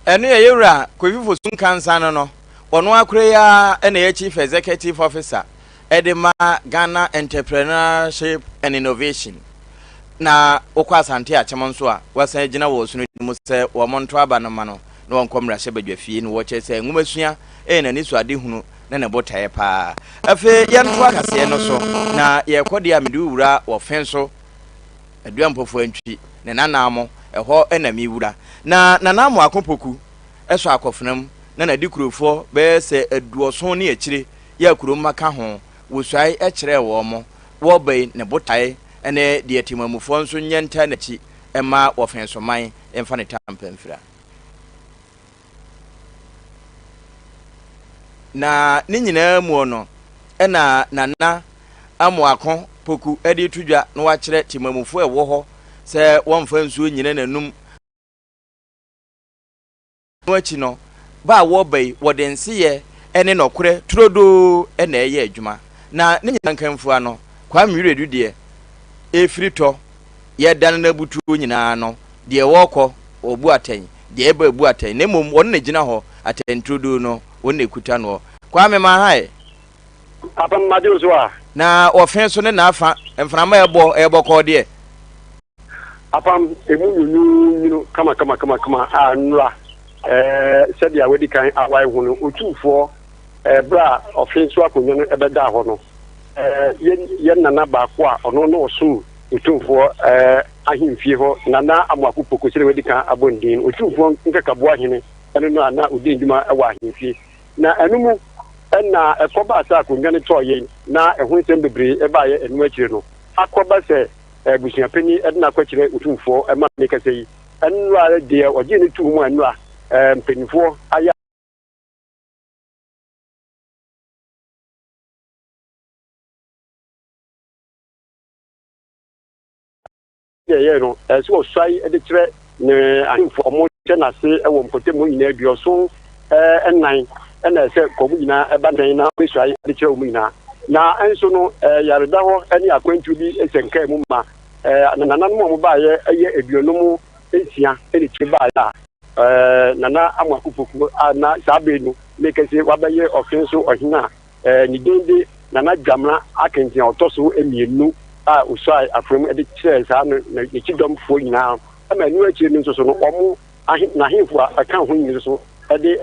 Ɛno yɛ yɛwura Kofi Fosu Nkansah no no ɔno akora yi ara na ɛyɛ Chief Executive Officer de ma Ghana Entrepreneurship and Innovation. Na wokɔ Asante Akyem nso a, wasan agyina wɔ ɔsono mu sɛ wɔn nto aba no ma no na wɔnkɔ mmarahyɛbadwafie no. Wɔkyerɛ sɛ nwomasua yɛ n'anisoadehunu ne ne botaeɛ paa. Afei yɛntoa kaseɛ no so na yɛrekɔ deɛ a mede wo wura wɔ fe so, Aduampɔfoɔ Antwi ne Nanaamo, ɛhɔ na mewura. Na Nana Amoako Poku sɔ akɔfena mu na n'adikurofoɔ bɛyɛ sɛ aduɔson ne akyire yɛ a kuro mma ka ho, wɔsuae kyerɛɛ wɔn. Wɔreba yi, ne botae ne deɛ temamufoɔ nso nyɛ ntaa n'akyi mma wɔfensoman mfa ne tampa mfira. Na ne nyinaa muo no, ɛna Nana Amoako Poku de reto dwa na wakyerɛ temamufoɔ a ɛwɔ hɔ sɛ wɔmfa nsuo nnyina n'anum. No akyi no, ba a wɔreba yi, wɔde nseyɛ ne nɔkorɛ turodoo na ɛreyɛ adwuma. Na ne nyinaa nkamfua no, Kwame Wiredu deɛ, ɛrefiri tɔ, yɛredane no abutuo nyinaa no, deɛ ɔrekɔ, ɔrebu atɛn, deɛ ɛreba ɛbu atɛn, na mmom wɔn na ɛgyina hɔ, atɛn turodoo no, wɔn na ɛkuta noɔ. Kwame Mahae. Papa magye wo so a. Na ɔfe so ne n'afa, mframa a ɛbɔ, ɛyɛ bɔkɔɔ deɛ. Apam emu nwununwunu kamakamakamakama a nnora ɛɛ sɛdeɛ wadi kan awae ho no, Otumfoɔ ɛɛ berɛ a ɔfe so akonnwa no bɛdaa hɔ no, ɛɛ yɛn yɛn nana baako a ɔno na ɔsom Otumfoɔ ɛɛ ahemfie hɔ, Nana Amoako Poku sɛdeɛ wadi kan abɔ ne din no, Otumfoɔ Nkakaboa hene ɛno no a na ɔdi ne dwuma wɔ ahemfie. Na ɛno mu na ɛkɔbaa sɛ akonnwa no tɔɔ yɛn na ɛho nsɛm bebree baeɛ ɛno akyire no, akɔba sɛ abusuapanin de no akɔkyerɛ Otumfoɔ ma me kasa yi. Nnora deɛ ɔgyee no too mu a nnora mpanimfoɔ ayɛ deɛ ɛyɛɛ no, ɛsɛ sɛ ɔsuae de kyerɛ ne ahemfo a wɔhyɛ n'ase wɔ mpɔtam hɔ nyinaa aduɔson nnan na ɛsɛ ka wɔn nyinaa ba nkyɛn na ɔbɛsuae de kyerɛ wɔn nyinaa. Na nso no, yareda hɔ ne akwantuo bi sɛ nkaa mu ma nananom a wɔbaeɛ yɛ 56 na ɛtumi baeɛ a Nana Amoako Poku a na saa bere no mekɛse wabɛyɛ ɔfe so ɔhene a Ne din de Nana Dwamena Akenten a ɔtɔ so mmienu a ɔsuae afra mu de kyerɛɛ saa no n'akyidɔmfoɔ nyinaa ma ɛno akyire no nso so no wɔn ahe n'ahemfo a ɛka ho nyinaa nso so de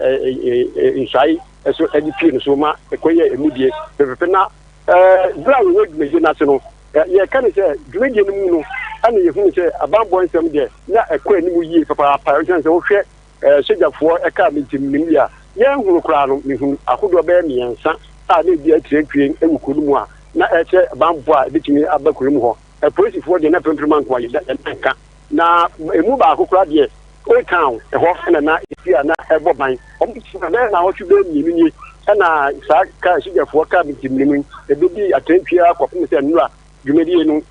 nsuae so de pue no so ma ɛkɔyɛɛ emu deɛ pɛpɛpɛ. Na berɛ a yɛwɔ dwumadie no ase no, yɛka no sɛ dwumadie no mu no ɛna yɛhunu sɛ abanbɔ nsɛm deɛ na ɛkɔ anim yie papaapa. Ɛsiane sɛ wohwɛ sogyafoɔ ɛka me nti menim yie a yɛnhunu koraa no, mehunu ahodoɔ bɛyɛ mmiɛnsa a na ebi atirantire wɔ kuro no mu a na ɛkyerɛ banbɔ a ɛbɛtumi aba kuro no mu hɔ. Apolisifoɔ deɛ na pemprem ankoa yɛda yɛn nka, na emu baako koraa deɛ Old Town ɛhɔ na na efi a na ɛbɔ ban. Wɔn ti na bɛyɛ naawɔtwe bɛyɛ mmienu nie ɛna saa kaa sogyafoɔ kaa bintimini yi ɛbɛdi atɛntwie ara kɔpem sɛ nnora dwumadie no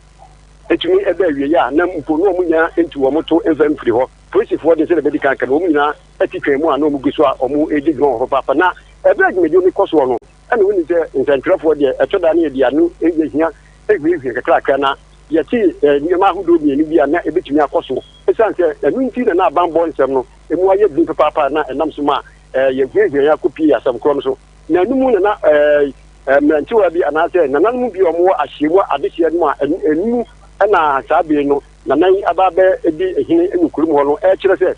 ɛtumi ɛbɛ awieɛ a na mpo na wɔn nyinaa ntu wɔn to mfa mfiri hɔ. Polisifoɔ deɛ sɛdeɛ bɛdi kan ka no wɔn nyinaa ɛte twɛn mu a na wɔn gu so a wɔn redi dwuma wɔ hɔ papaapa. Na ɛberɛ a dwumadie no kɔ soɔ no ɛna wonim sɛ nsɛntwerɛfoɔ deɛ ɛtɔ da no yɛde ano yɛ hia hwiehwie kakrakra na yɛtee nneɛma ahodoɔ mmienu bi a na ɛbɛtumi akɔ so. Ɛsiane sɛ ɛno nti na na abanbɔ nsɛm no mu ayɛ den papaapa na ɛnam so ma yɛhuahuae akɔpie asɛm korɔ no so. Na ɛno mu na na mmerantewa bi anaasɛ nananom bi a wɔwɔ ahyiamu adehyeɛ no a ɛno mu na saa bere no nana yi aba abɛdi hene wɔ kurom hɔ no ɛkyerɛ sɛ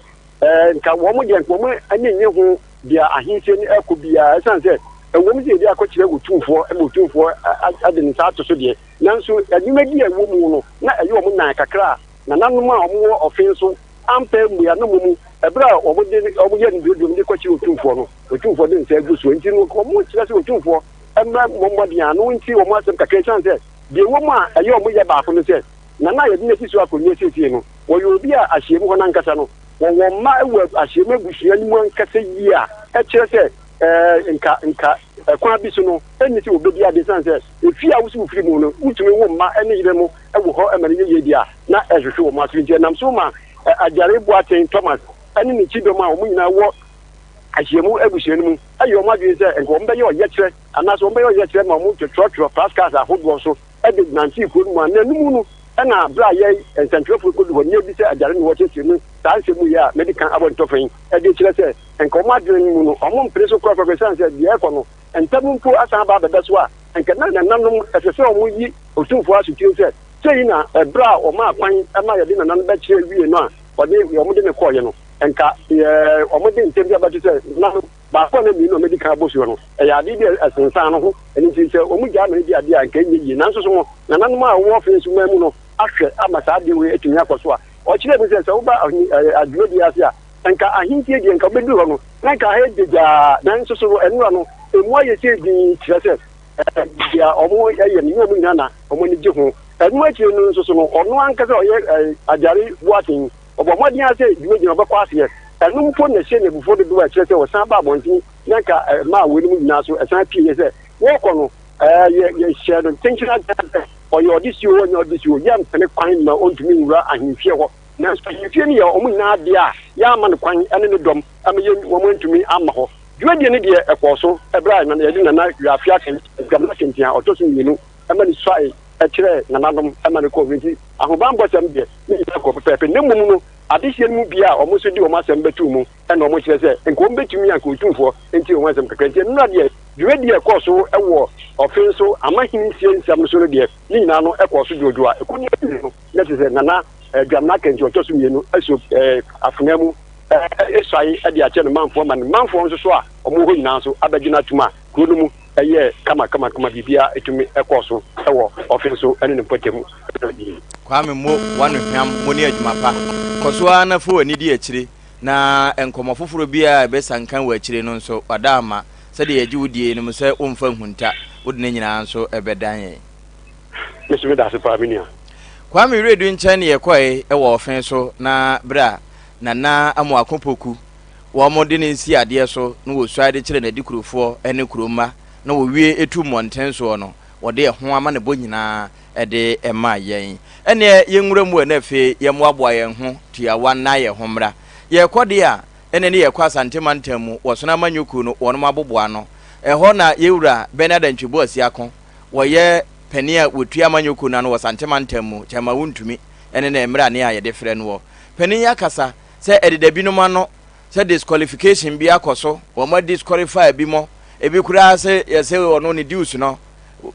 nka wɔn deɛ nka wɔn ani nnye ho deɛ ahensie no ɛkɔ biara, ɛsiane sɛ ɛwom sɛ yɛde akɔkyerɛ otumfoɔ ma otumfoɔ de ne nsa ato so deɛ, nanso nnwuma bi a ɛwɔ mu no na ɛyɛ wɔn nan kakra a nananom a wɔwɔ ɔfe nso ampɛ ammua no mmom ɛberɛ a wɔde wɔn yɛ no duoduom de kɔkyerɛ otumfoɔ no, otumfoɔ de nsa agu so. Enti no wɔkyerɛ sɛ otumfoɔ mmra mmɔ mmɔden a ano nti wɔn asɛm kakra, ɛsiane sɛ deɛ ɛwɔ mu a ɛyɛ wɔn yɛ baako no sɛ nana a yɛde no asi so akonnwa seesei no wɔyɛ obi a ahyiam hɔ no ankasa no wɔwɔ mma wɔ ahyiam abusua no mu ankasa yie a ɛkyerɛ sɛ ɛɛ nka nka ɛkwan bi so no ɛnni sɛ wɔbɛdi ade, ɛsiane sɛ efie a wosi wofiri mu no wotumi wo mma ne yere mo wɔ hɔ ma no yɛ yie deɛ a na ɛhwehwe wɔn aso. Nti ɛnam so ma Agyare Boateng Thomas ne ne kyidɔm a wɔn nyinaa wɔ ahyiamu abusua no mu yɛ wɔn adwene sɛ nka wɔbɛyɛ ɔyɛkyerɛ anaasɛ wɔbɛyɛ ɔyɛkyerɛ ma wɔn twerɛtwerɛ flashcards ahodoɔ so de nantee kuro no mu a na ɛno mu no na berɛ a yɛn nsɛntwerɛfoɔ kɔdu hɔ no yɛbisa Agyare ne wɔkyerɛkyerɛ mu saa nsɛm yi a madi kan abɔ ntɔfa yi de kyerɛ sɛ nka wɔn adwene no mu no wɔn mpene so korakora ɛsiane sɛ deɛ ɛrekɔ no ntam mpo asan aba abɛda so a nka na nananom ɛsɛ sɛ wɔn yi Otumfoɔ asotire sɛ sei na ɛberɛ a wɔmaa kwan ma yɛde nana no bɛkyerɛ wie no a wɔde wɔn de no kɔeɛ no nka wɔn de ntɛm bi abɛto sɛ nana no baako anaa mmienu a madi kan abɔ soɔ no ɛyɛ adeɛ bi a ɛsensan no ho, ɛno nti sɛ wɔn gyaa ma no di adeɛ a nka ɛnyɛ yie. Nanso so no nananom a wɔwɔ ɔfe nso man mu no ahwɛ ama saa adeɛ wei atumi akɔ so a ɔkyerɛ mu sɛ sɛ woba adwumadie ase a nka ahentie deɛ nka wobɛduru hɔ no na nka ha yɛ gyagyaa, nanso so no ɛnora no ɛmu ayɛ sɛ dinn, kyerɛ sɛ deɛ wɔyɛ no nyɛ wɔn nyinaa na wɔn ani gye ho. Ɛno akyire no nso so no ɔno ankasa ɔyɛ Agyare Boateng ɔbɔ mmɔden ara sɛ dwumadie no ɔbɛkɔ aseɛ. Ɛno mpo na ɛhyɛ no abufuo dodoɔ a ɛkyerɛ sɛ ɔsan ba abɔnten na nka ɛmaa weinom nyinaa so ɛsan pieeɛ sɛ wɔrekɔ no yɛ yɛhyɛɛ no ntenkyene adwene sɛ ɔyɛ ɔdehye o ɔnyɛ ɔdehye o yɛmpene kwan ma ɔntumi nwura ahemfie hɔ. Nanso ahemfie no yɛ wɔn nyinaa dea a yɛamma no kwan ne ne dɔm ama yɛn wɔn antumi amma hɔ. Dwumadie no deɛ ɛkɔɔ so ɛberɛ a yɛde Nana Wiafia Dwamena Kɛntia a ɔtɔ so mmienu ma no suae kyerɛɛ nananom ma no kɔɔ hɔ. Enti ahobammɔsɛm deɛ ne nyinaa kɔɔ pɛpɛɛpɛ. Na mmom no adehyeɛ no mu bi a wɔn nso de wɔn asɛm bɛtoo mu na wɔkyerɛ sɛ nka wɔbɛtumi a nka Otumfoɔ ntie wɔn asɛm kakra. Nti nnora deɛ dwumadie a ɛkɔɔ so wɔ ɔfe so amahene nsie nsɛm no so no deɛ ne nyinaa no ɛkɔɔ so dwoodwoo a ɛkɔdii akyire no na kyerɛ sɛ Nana Dwamena Kɛntɛ ɔtɔ so mmienu aso afena mu suae de akyɛ ne manfoɔ ma ne manfoɔ nso so a wɔwɔ hɔ nyinaa nso abɛgye no atom a kuro no mu yɛɛ kamakamakama biribiara tumi kɔɔ so wɔ ɔfe so ne ne mpɔtam. Kwame mo wano hwam mo ne adwuma pa. Kɔ so ara na fa w'ani di akyire na nkɔmmɔ foforɔ biara a ɛbɛsanka wɔ akyire no nso wada ama sɛdeɛ yɛgye wo die no mu sɛ womfa nhunta wode ne nyinaa nso bɛdan yɛn. Me nso meda ase paa me nua. Kwame Wiredu nkyɛn ne yɛkɔe wɔ ɔfe so na berɛ a Nana Amoako Poku wɔn de no nsi adeɛ so na wɔsuae de kyerɛ n'adikurofoɔ ne kuro mma na wɔwie tu mmɔnten soɔ no wɔde ɛho amanebɔ nyinaa de maa yɛn. Ɛnneɛ yɛnwura mu ɛ na afei yɛmmoaboa yɛn ho tiawa nna yɛn ho mmra. Yɛrekɔ deɛ a, ɛnneɛ ne yɛrekɔ Asante mantam mu wɔ Sono Amanyɔkuo no wɔnom aboboano. Ɛhɔ na yɛn wura Bernard Antwi Boasiako, wɔyɛ panin a wɔtua amanyɔkuo no ano wɔ Sante mantam mu, Kyɛmma Wontumi ne ne mmerane a yɛde frɛ noɔ. Panin yi akasa sɛ ɛdeda binom ano sɛ disqualification bi akɔ so, wɔn a disqualify bi mo, ebi koraa sɛ yɛsɛ ɔno ne dues no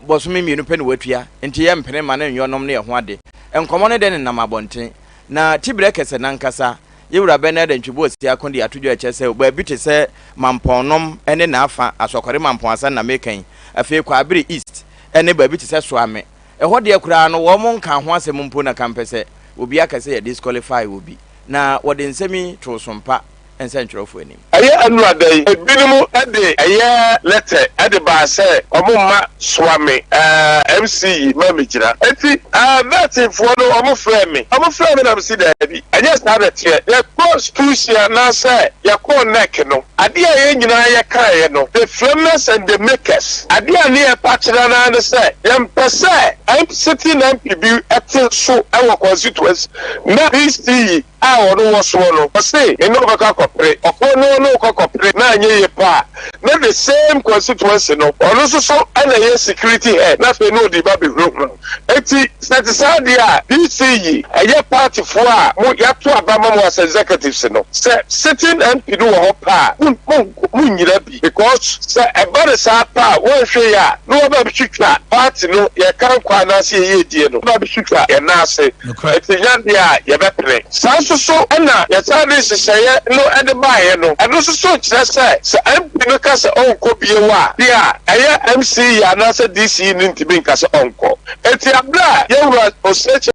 bɔsome mmienu pɛ na watua, nti yɛmpene ma no nyɔ nom ne ɛho ade. Nkɔmmɔ no dɛ nenam abɔnten. Na Tibrɛ kɛsɛ nankasa. Yewura Bernard Antwi Boasiako de ato dwa a ɛkyerɛ sɛ baabi te sɛ Mampɔnnom ne n'afa, Asɔkɔre Mampɔn asa na meka yi, afei Kwaabere East ne baabi te sɛ Soame. Ɛhɔ deɛ koraa no wɔn nkaa ho asɛm mpo na kampɛ sɛ obi aka sɛ yɛ disqualify obi. Na wɔde nsɛm yi too Sompa nsɛntwerɛfoɔ anim. Ɛyɛ ɛnora da yi, ebinom de ɛyɛ lɛtɛ de baa sɛ wɔn mma soa me ɛɛ MC yi ma me gyina. Enti ɛɛ vetting foɔ no wɔn frɛɛ me. Wɔn frɛɛ me na me se daabi, ɛnyɛ saa na ɛteɛ. Yɛkɔ stuuhyin anaasɛ yɛkɔɔ nɛk no, adeɛ a yɛn nyinaa yɛkaeɛ no, the framers and the makers, adeɛ a ne yɛpa kyerɛ no ara ne sɛ, yɛmpɛ sɛ MP, sitting MP bi te so wɔ constituency na DC yi a ɔno wɔ soɔ no, ɔse me ne wo bɛkɔ akɔpere, ɔko ne ɔne wo kɔ kɔpere na anyɛ yie pɛ a, na the same constituency no, ɔno nso so na ɛyɛ security head na afei na ɔde ba bɛhunahuna wo. Enti sɛ ɛte saa deɛ a, DC yi, ɛyɛ party foɔ a mo, yɛato aba ama mo as executives no, sɛ sitting MP no wɔ hɔ pɛ a, mo, mo, monnyina bi because sɛ ɛba no saa pɛ a, woanhwɛ yie a, na wɔaba abɛtwitwa party no, yɛka nkwa anaasɛ yɛyɛ die no, wɔaba abɛtwitwa yɛn nan ase. Enti nyɛ adeɛ a yɛbɛpene. Saa nso so na yɛsan de nhyehyɛeɛ no de baeɛ no, ɛno nso so kyerɛ sɛ, sɛ MP no ka sɛ ɔnkɔ bio a, deɛ a ɛyɛ MC anaasɛ DC no ntumi nka sɛ ɔnkɔ. Enti aberɛ a yɛn Wura Osekyere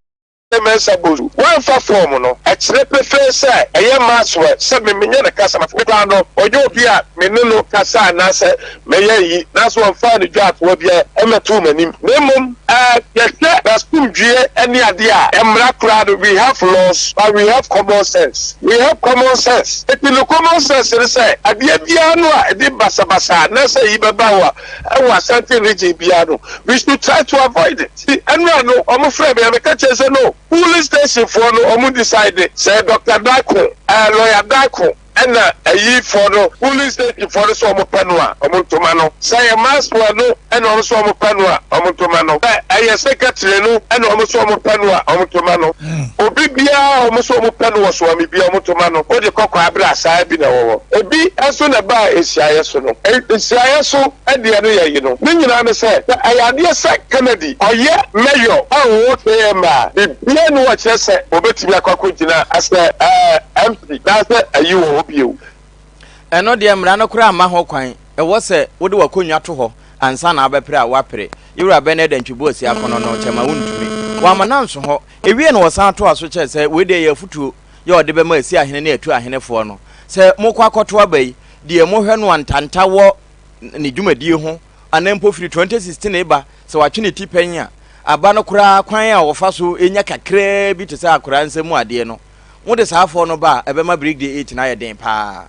Mensah Bonsu wamfa fɔɔm no, ɛkyerɛ pefee sɛ ɛyɛ Maxwell sɛ me menyɛ no kasamafo. Me koraa no, ɔnyɛ obi a me ne no kasa anaasɛ mɛyɛ eyi, nanso ɔmfaa ne dwaatoa biara mmɛtoo m'anim, na mmom yɛhwɛ n'asomdwoeɛ ne adeɛ a, mmara koraa no, we have laws but we have common sense, we have common sense. Enti no common sense ne sɛ, adeɛ biara no a ɛde basabasa anaasɛ eyi bɛba wɔ ɛwɔ Ashanti region biara no, we should try to avoid it. Nti ɛnora no wɔfrɛɛ me a meka kyerɛ sɛ no, polling station foɔ no wɔn decide sɛ Doctor Darko, ɛɛ Lawyer Darko, Ɛna ayi foɔ no polling station foɔ no sɛ ɔmo pɛ no a ɔmo ntoma no, sɛ ɛyɛ Maxwell no ɛna ɔmo sɛ ɔmo pɛ no a ɔmo ntoma no, sɛ ɛyɛ secretary no ɛna ɔmo sɛ ɔmo pɛ no a ɔmo ntoma no, obi biara a ɔmo sɛ ɔmo pɛ no wɔ Soame biara ɔmo ntoma no, wode kɔ Kwaabere a saa bi na ɛwɔ hɔ. Ebi nso na ɛbaa nhyiaeɛ so no, nhyiaeɛ so deɛ no yɛ yi no, ne nyinaa ne sɛ, sɛ ɛyɛ adeɛ sɛ Kennedy ɔyɛ mayor a ɔwɔ KM a, biribiara nni hɔ a ɛkyerɛ sɛ ɔbɛtumi akɔ akɔgyina asɛ ɛɛ MP. Anaasɛ ayi wɔ hɔ bio. Ɛno deɛ mmara no koraa mma ho kwan. Ɛwɔ sɛ wode w'akonnwa to hɔ ansa na wabɛpere a woapere. Yewura Bernard Antwi Boasi Akono no kyɛ ma wontumi. Wamma no anso hɔ. Ewiee no wɔsan toaa so kyerɛɛ sɛ wei deɛ ɛyɛ afotuo yɛ ɔde bɛma Asi ahene ne Atu ahenefoɔ no sɛ mokɔ akɔto aba yi deɛ mohwɛ no a ntanta wɔ ne dwumadie ho anaa mpo firi 2016 reba sɛ watwe ne ti pɛn a aba no koraa kwan a wɔfa so nya kakraa bi te sɛ akoraa nsa mu adeɛ no Wode saa afɔr no ba a, ɛbɛma Birigde 8 no ayɛ den paa.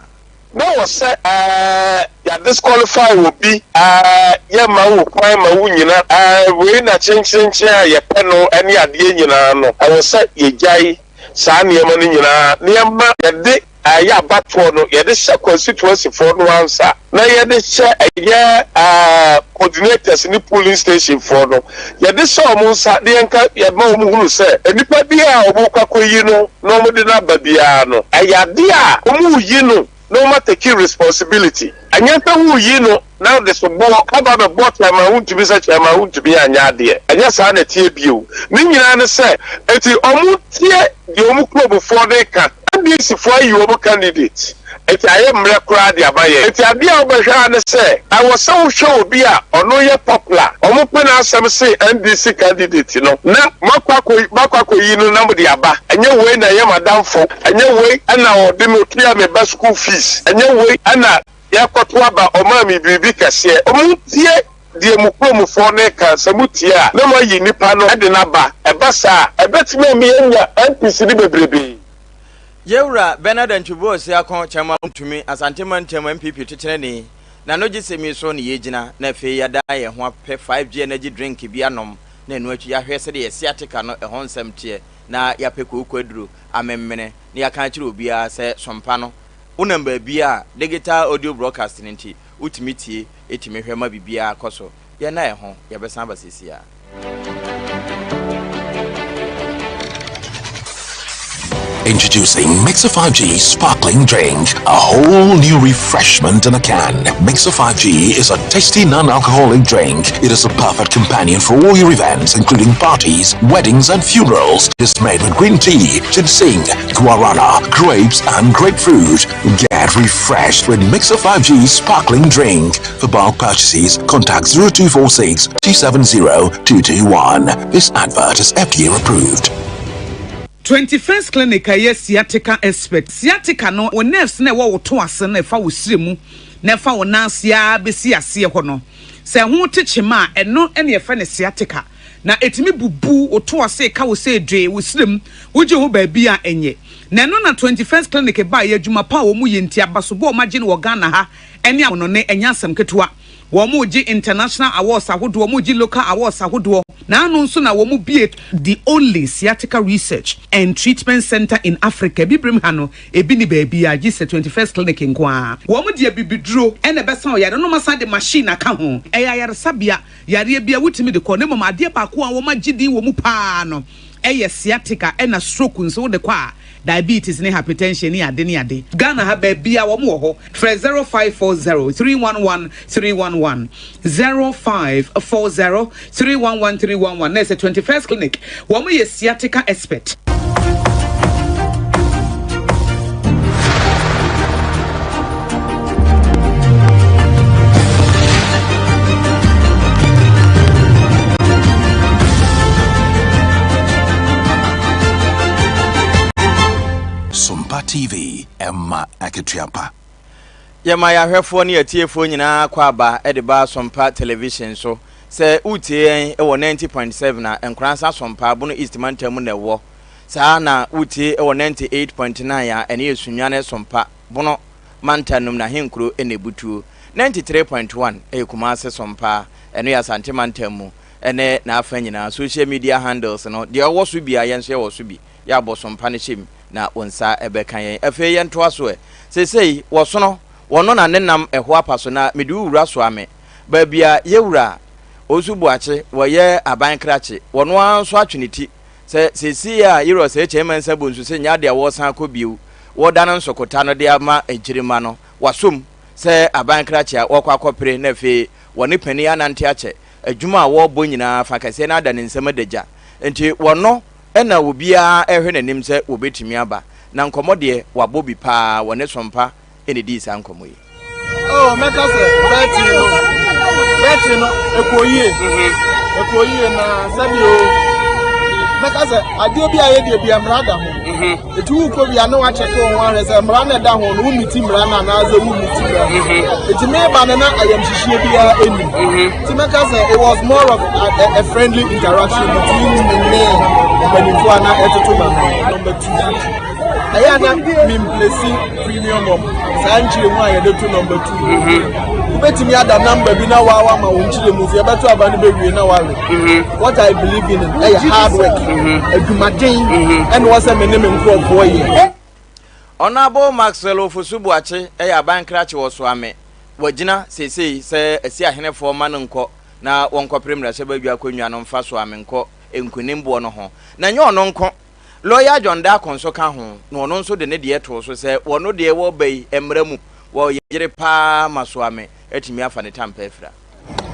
Na wɔ sɛ ɛɛ yɛ disqualify obi ɛɛ yɛ ma wo kwan ma wo nyina ɛɛ wei na kyenkyerenkyen a yɛ pɛ no ɛne adeɛ nyinaa no ɛwɔ sɛ yɛ gyae saa nneɛma no nyinaa na yɛ ma yɛde ɛyɛ abatoɔ no yɛde hyɛ constituency foɔ no ara nsa na yɛde hyɛ ɛyɛ ɛɛ coordinators ne polling station foɔ no yɛde hyɛ wɔn nsa na yɛnka yɛma wɔn hunu sɛ nnipa biara a wɔrekɔ akɔyi no na wɔde no aba biara no ɛyɛ adeɛ a wɔreyi no na wɔn atake responsibility ɛnyɛ sɛ woreyi no na wode soboɔ aba abɛbɔ chairman wontumi sɛ chairman wontumi anyɛ adeɛ ɛnyɛ saa na ɛteɛ bio ne nyinaa ne sɛ enti wɔn tie deɛ wɔn kuromfoɔ no reka NDC foɔ ayi wɔn candidate Enti ayɛ mmerɛ koraa de ama yɛn. Enti adeɛ a wobɛhwɛ ara ne sɛ, ɛwɔ sɛ wohwɛ obi a ɔno yɛ popular, wɔpɛ n'asɛm sen NDC candidate no, na moakɔ akɔ moakɔ akɔyi no na mode aba. Ɛnyɛ wei na ɛyɛ m'adamfo, ɛnyɛ wei na ɔde me ɔtua me ba school fees, ɛnyɛ wei na yɛrekɔto aba ɔmaa me biribi kɛseɛ. Montie deɛ mo kuromfoɔ no reka, sɛ motie a, na moayi nipa no de no aba. Ɛba saa a, ɛbɛtumi ama yɛanya MPs no bebrebe. Yɛwura Bernard Antwi Boasiako Kyɛma Ntumi, Asante Mantam NPP Titenani, N'anogyesɛm yi so na yɛgyina na afei yɛadan yɛn ho apɛ 5G energy drink bi anom na ɛno akyi yɛahwɛ sɛdeɛ yɛn sciatica no ɛho nsɛm teɛ na yɛapɛ kooko aduro amemmene na yɛaka akyerɛ obiara sɛ sompa no wonam baabiara a digital audio broadcast no nti wotumi tie, tumi hwɛ ma biribiara kɔ so. Yɛnna yɛn ho, yɛbɛsan aba seesei ara. Introducing Mixer 5G Sparkling Drink, a whole new refreshment in a can. Mixer 5G is a tasty non-alcoholic drink. It is a perfect companion for all your events, including parties, weddings, and funerals. It is made with green tea, ginseng, guarana, grapes, and grapefruit. Get refreshed with Mixer 5G Sparkling Drink. For bulk purchases, contact 0246 270 221. This advert is FDA approved. 21st Clinic a ɛyɛ sciatica expert. Sciatica no, wo nerves no a ɛwɔ wo to ase no a ɛfa wo srɛ mu na ɛfa wo nan ase ara bɛsi aseɛ hɔ no, sɛ ɛho te kyema a, ɛno na yɛfrɛ no sciatica. Na ɛtumi bubu wo to ase, ɛka wo sɛ dwee, wo srɛ mu, wogye ho baabi a ɛnyɛ. Na ɛno na 21st Clinic baeɛ, adwuma pa a wɔyɛ nti, abasobɔ a wɔagye no wɔ Ghana ha ne amonɔne, ɛnyɛ asɛm ketewa. Wɔregye international awards ahodoɔ, wɔregye local awards ahodoɔ, na ano nso na wɔbue the only sciatica research and treatment centre in Africa. Abibirem ha no, ebi nni baabiara gye sɛ 21st Clinic nko ara. Wɔde abibiduro na ɛbɛsa wo yareɛ na wɔasan de machine aka ho. Ɛyɛ ayaresabea, yareɛ biara wotumi de kɔ, na mmom adeɛ baako a wɔagye din wɔ mu pa ara no yɛ sciatica ɛna stroke nso wode kɔ a, diabetes ne hypertension ne ade ne ade. Ghana ha baabiaa wɔn wɔ hɔ frɛ 0540 311 311 0540 311 311 na ɛsɛ 21st clinic wɔn yɛ sciatica expert. Sompa TV, ɛma akatua pa. Yɛma yɛn ahwɛfoɔ ne atiefoɔ nyinaa kɔ aba de ba Sompa Television so. Sɛ woretie yɛn wɔ 90.7 a, Nkoransa Sompa, Bono East mantam mu na ɛwɔ. Saa ara na woretie wɔ 98.9 a, ɛno yɛ Sunyani Sompa, Bono mantam no mu na ahenkuro na ɛbutuo. 93.1 yɛ Kumase Sompa, ɛno yɛ Asante mantam mu. ne n'afa nyinaa. Social media handles no, deɛ ɔwɔ so biara, yɛn nso yɛwɔ so bi. Yɛ abosompa no hyɛ mu na wo nsa bɛka yɛn. Afei yɛntoa so ɛ. Seesei, wɔsono, wɔno na ne nam ɛho apa so na mede wo wura soa me. Baabi a yɛwura Owusu Boakye, wɔyɛ aban krakye, wɔno ara nso atwe ne ti sɛ seesei a Yerɔ sɛ Kyei Mensah Bonsu sɛ nyɛ adeɛ a wɔresan akɔ bio, wɔreda no nsokota no de ama nkyirimma no, wasɔ mu sɛ aban krakye a wɔrekɔ akɔpere na afei wɔne panin anante akyɛ. Adwuma a wɔrebɔ nyinaa fa kɛseɛ no ada ne nsam adagya. Enti wɔno na obiara rehwɛ n'anim sɛ wɔbɛtumi aba. Na nkɔmmɔ deɛ, wɔabɔ bi pa ara. Wɔne Sompa na ɛdii saa nkɔmmɔ yi. Oh, mɛka sɛ bɛɛkye no bɛɛkye no ɛkɔ yie ɛkɔ yie na sɛbi o mɛka sɛ adeɛ bi a yɛ deɛ bi mmara da ho eti wo kɔ bi a ne wakyɛke wɔn ho ahwɛ sɛ mmara na ɛda ho no wo miti mmara no anaasɛ wo miti mmara no eti meba no na ayamhyehyeɛ biara ɛni ti mɛka sɛ it was more of a, a, a friendly interaction between me ne mpanimfoɔ a na ɛtoto ma no number two ɛyɛ a na memplesi premium of saa nkyerɛmu a yɛde to number two wobɛtumi ada number bi na waawa ma wo nkyerɛmu so yɛbɛto aba no bɛwie na wawe what i believe in ɛyɛ hard work adwumaden ɛna wɔ sɛ me ne me nkurɔfoɔ yɛ Honourable Maxwell Ofosu Boakye yɛ aban krakye wɔ Soame. Wagyina seesei sɛ asi ahenefoɔ mma no nkɔ na wɔnkɔpere mmarahyɛbadwa akonnwa no mfa Soame nkɔ nkunim boɔ no ho. Na ɛnyɛ ɔno nko, Lɔya John Darko nso ka ho, na ɔno nso de ne deɛ too so sɛ wɔno deɛ wɔreba yi mmara mu, wɔyere paa ma Soame atumi afa ne tampa afira.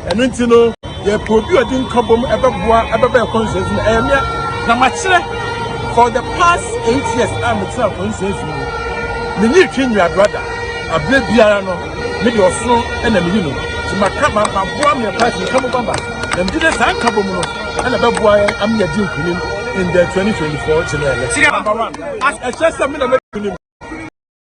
Ɛno nti no, yɛpɛ obi a ɔde nkabom ɛbɛboa ɛbɛba yɛ constituency no. Ɛyɛ mea na makyerɛ for the past 8 years a metena constituency mu. Menyi twe nnuadoa da. Aberɛ biara no, me de ɔsono ɛna meyi no. Nti maka ma maboa me party nkabom aba. Na megye dɛ saa nkabom no ɛna ɛbɛboa yɛn ama yɛadi nkunim in the 2024 general election. Number one, ɛkyerɛ sɛ me na mɛdi nkunim.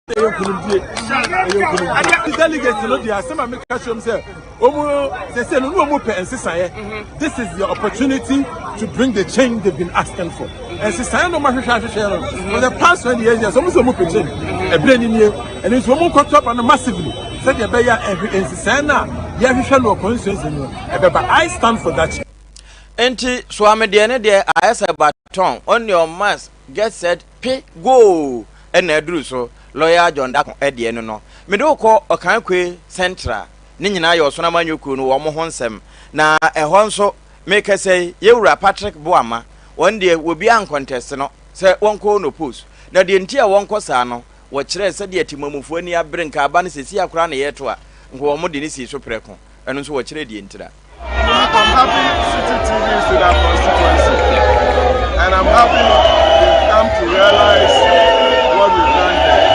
Ɛyɛ nkunimdie. Ɛyɛ nkunimdie. Delegates no deɛ asɛm a meka kyerɛ mu sɛ wɔn sese no ne wɔn pɛ nsesaeɛ. This is the opportunity to bring the change they've been asking for. Nsesaeɛ no wɔn ahwehwɛ ahwehwɛ no for the past 20 years wɔn sɛ wɔn pɛ change. Ɛbrɛ ni nie. Ɛno nso wɔn nkɔtɔ aba no massively sɛdeɛ ɛbɛyɛ a nsesaeɛ no a yɛhwehwɛ no wɔ constituency no ɛbɛba. I stand for that change. Enti soa me deɛ ne deɛ ayɛ sɛ baton on your mask get set pe go na aduru so lawyer John Darko deɛ no no mede wo kɔ Ɔkankoe Central ne nyinaa yɛ Ɔsono Amanyɔ Kuo no wɔn ho nsɛm na ɛhɔ nso mekasa yi yɛwura Patrick Boamah wɔn deɛ wɔbi ankɔntɛste no. sɛ wɔnkɔ no post. Na deɛ nti a wɔnkɔ saa no, wɔkyerɛɛ sɛdeɛ temamufoɔ ani abere nka aba no seesei ara koraa na yɛreto a, nka wɔn de no sii so prɛko. Ɛno nso wɔkyerɛɛ deɛ ntira. I'm happy Citi TV is in our constituency and I'm happy they've come to realize what we've done here.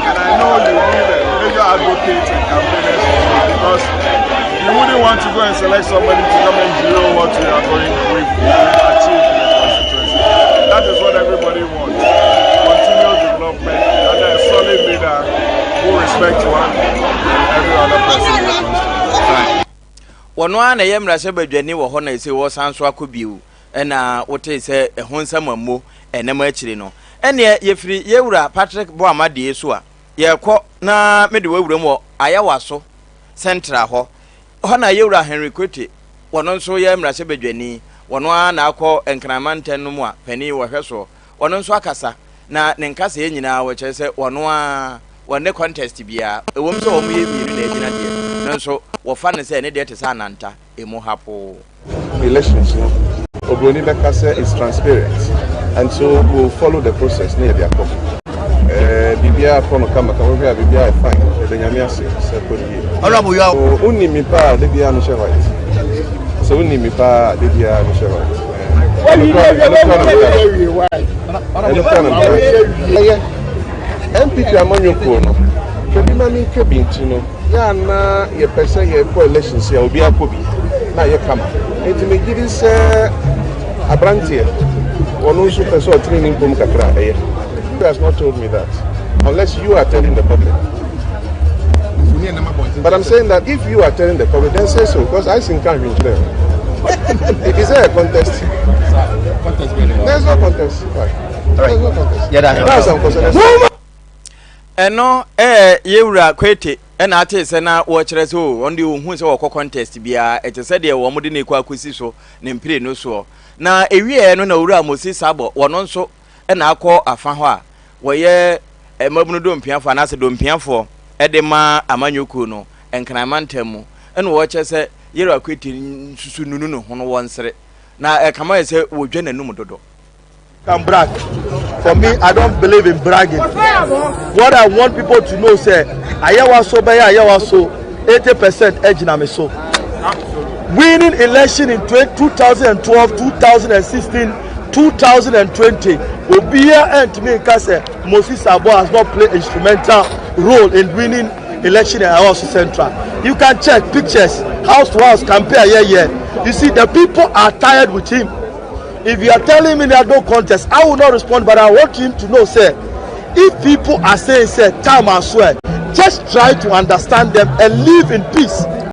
And I know you'll be the major advocates and campaigners for me because you wouldn't want to go and select somebody to come and derail what we are going we've, we've achieved in the constituency. That is what everybody wants. Continuous development under a solid leader who respects one and every other person in the constituency. Wɔno ara na ɛyɛ mmarahyɛbadwani wɔ hɔ na ɛsei wɔsan so akɔ bio ɛna wotee sɛ ɛho nsɛm ammo ɛnam akyire no. Ɛneɛ yɛfiri yɛwura Patrick Boamah deɛ so a yɛrekɔ na mede wo awura mu wɔ Ayawaso Central hɔ. Hɔ na yɛwura Henry Quartey wɔno nso yɛ mmarahyɛbadwani, wɔno ara na akɔ Nkran mantam no mu a panin wɔhwɛ soɔ. Wɔno nso akasa na ne nkasɛɛ nyinaa wɔkyerɛ sɛ wɔno ara wɔnne contest biara. Ɛwom sɛ wɔn yɛ mmienu na agyina deɛ, nanso wɔfa no sɛ ne deɛ te sɛ ananta, ɛmu ha poo. Elections no, obroni bɛka sɛ it's transparent and so we will follow the process na yɛde akɔ. Eh, biribiara kɔ no kama kama, wohwɛ a biribiara yɛ fine, yɛda Nyame ase sɛ ɛkɔ no yie. Honourable Yaw. Oh, wonim me paa a, da biara mehyɛ white. Sɛ wonim me paa a, da biara mehyɛ white. Eh, ɛno kora na meka. Ɛno kora na meka. Ɛyɛ. NPP amanyɔkuo no, hwɛ bi ma mentwa bi nti no, yɛ a na yɛpɛ sɛ yɛkɔ elections a obiara kɔ bi na ayɛ kama. Nti megye di sɛ aberanteɛ, ɔno nso pɛ sɛ ɔtene ne mpom kakra a, ɛyɛ. He has not told me that unless you are telling the public. But I'm saying that if you are telling the public, then say so, because I think can't Is there a contest? There's no contest. Why? Ɛno ɛyɛ yɛwura Kwete ɛna atee sɛ na wɔkyerɛ sɛ o ɔno deɛ ɔhu sɛ wɔkɔ contest biara ɛte sɛ deɛ wɔn de ne kɔ akɔsi so ne mpire no soɔ na ɛwieɛ no na owura Mosi Sabɔ wɔno nso ɛna akɔ afa hɔ a wɔyɛ mmabunu dompiafoɔ anaasɛ dompiafoɔ ɛde ma amanyɔkuo no Nkran mantam mu ɛna wɔkyerɛ sɛ yɛwura Kwete nsusu nunu ne ho no wɔnsere na ɛkama yɛ sɛ wɔdwa n'anum dodo. Can brag. For me, I don't believe in bragging. What I want people to know say, Ayawaso bɛyɛ Ayawaso, 80% ɛgyina me so. Winning election in 2012, 2016, 2020, obiara ɛntumi nka sɛ Moses Sabo has not played instrumental role in winning election in Ayawaso Central. You can check pictures, house to house, compare yeah yeah. You see, the people are tired with him. If you are telling me that no contest, I will not respond, but I want him to know, sir, if people are saying, sir, time as well, just try to understand them and live in peace.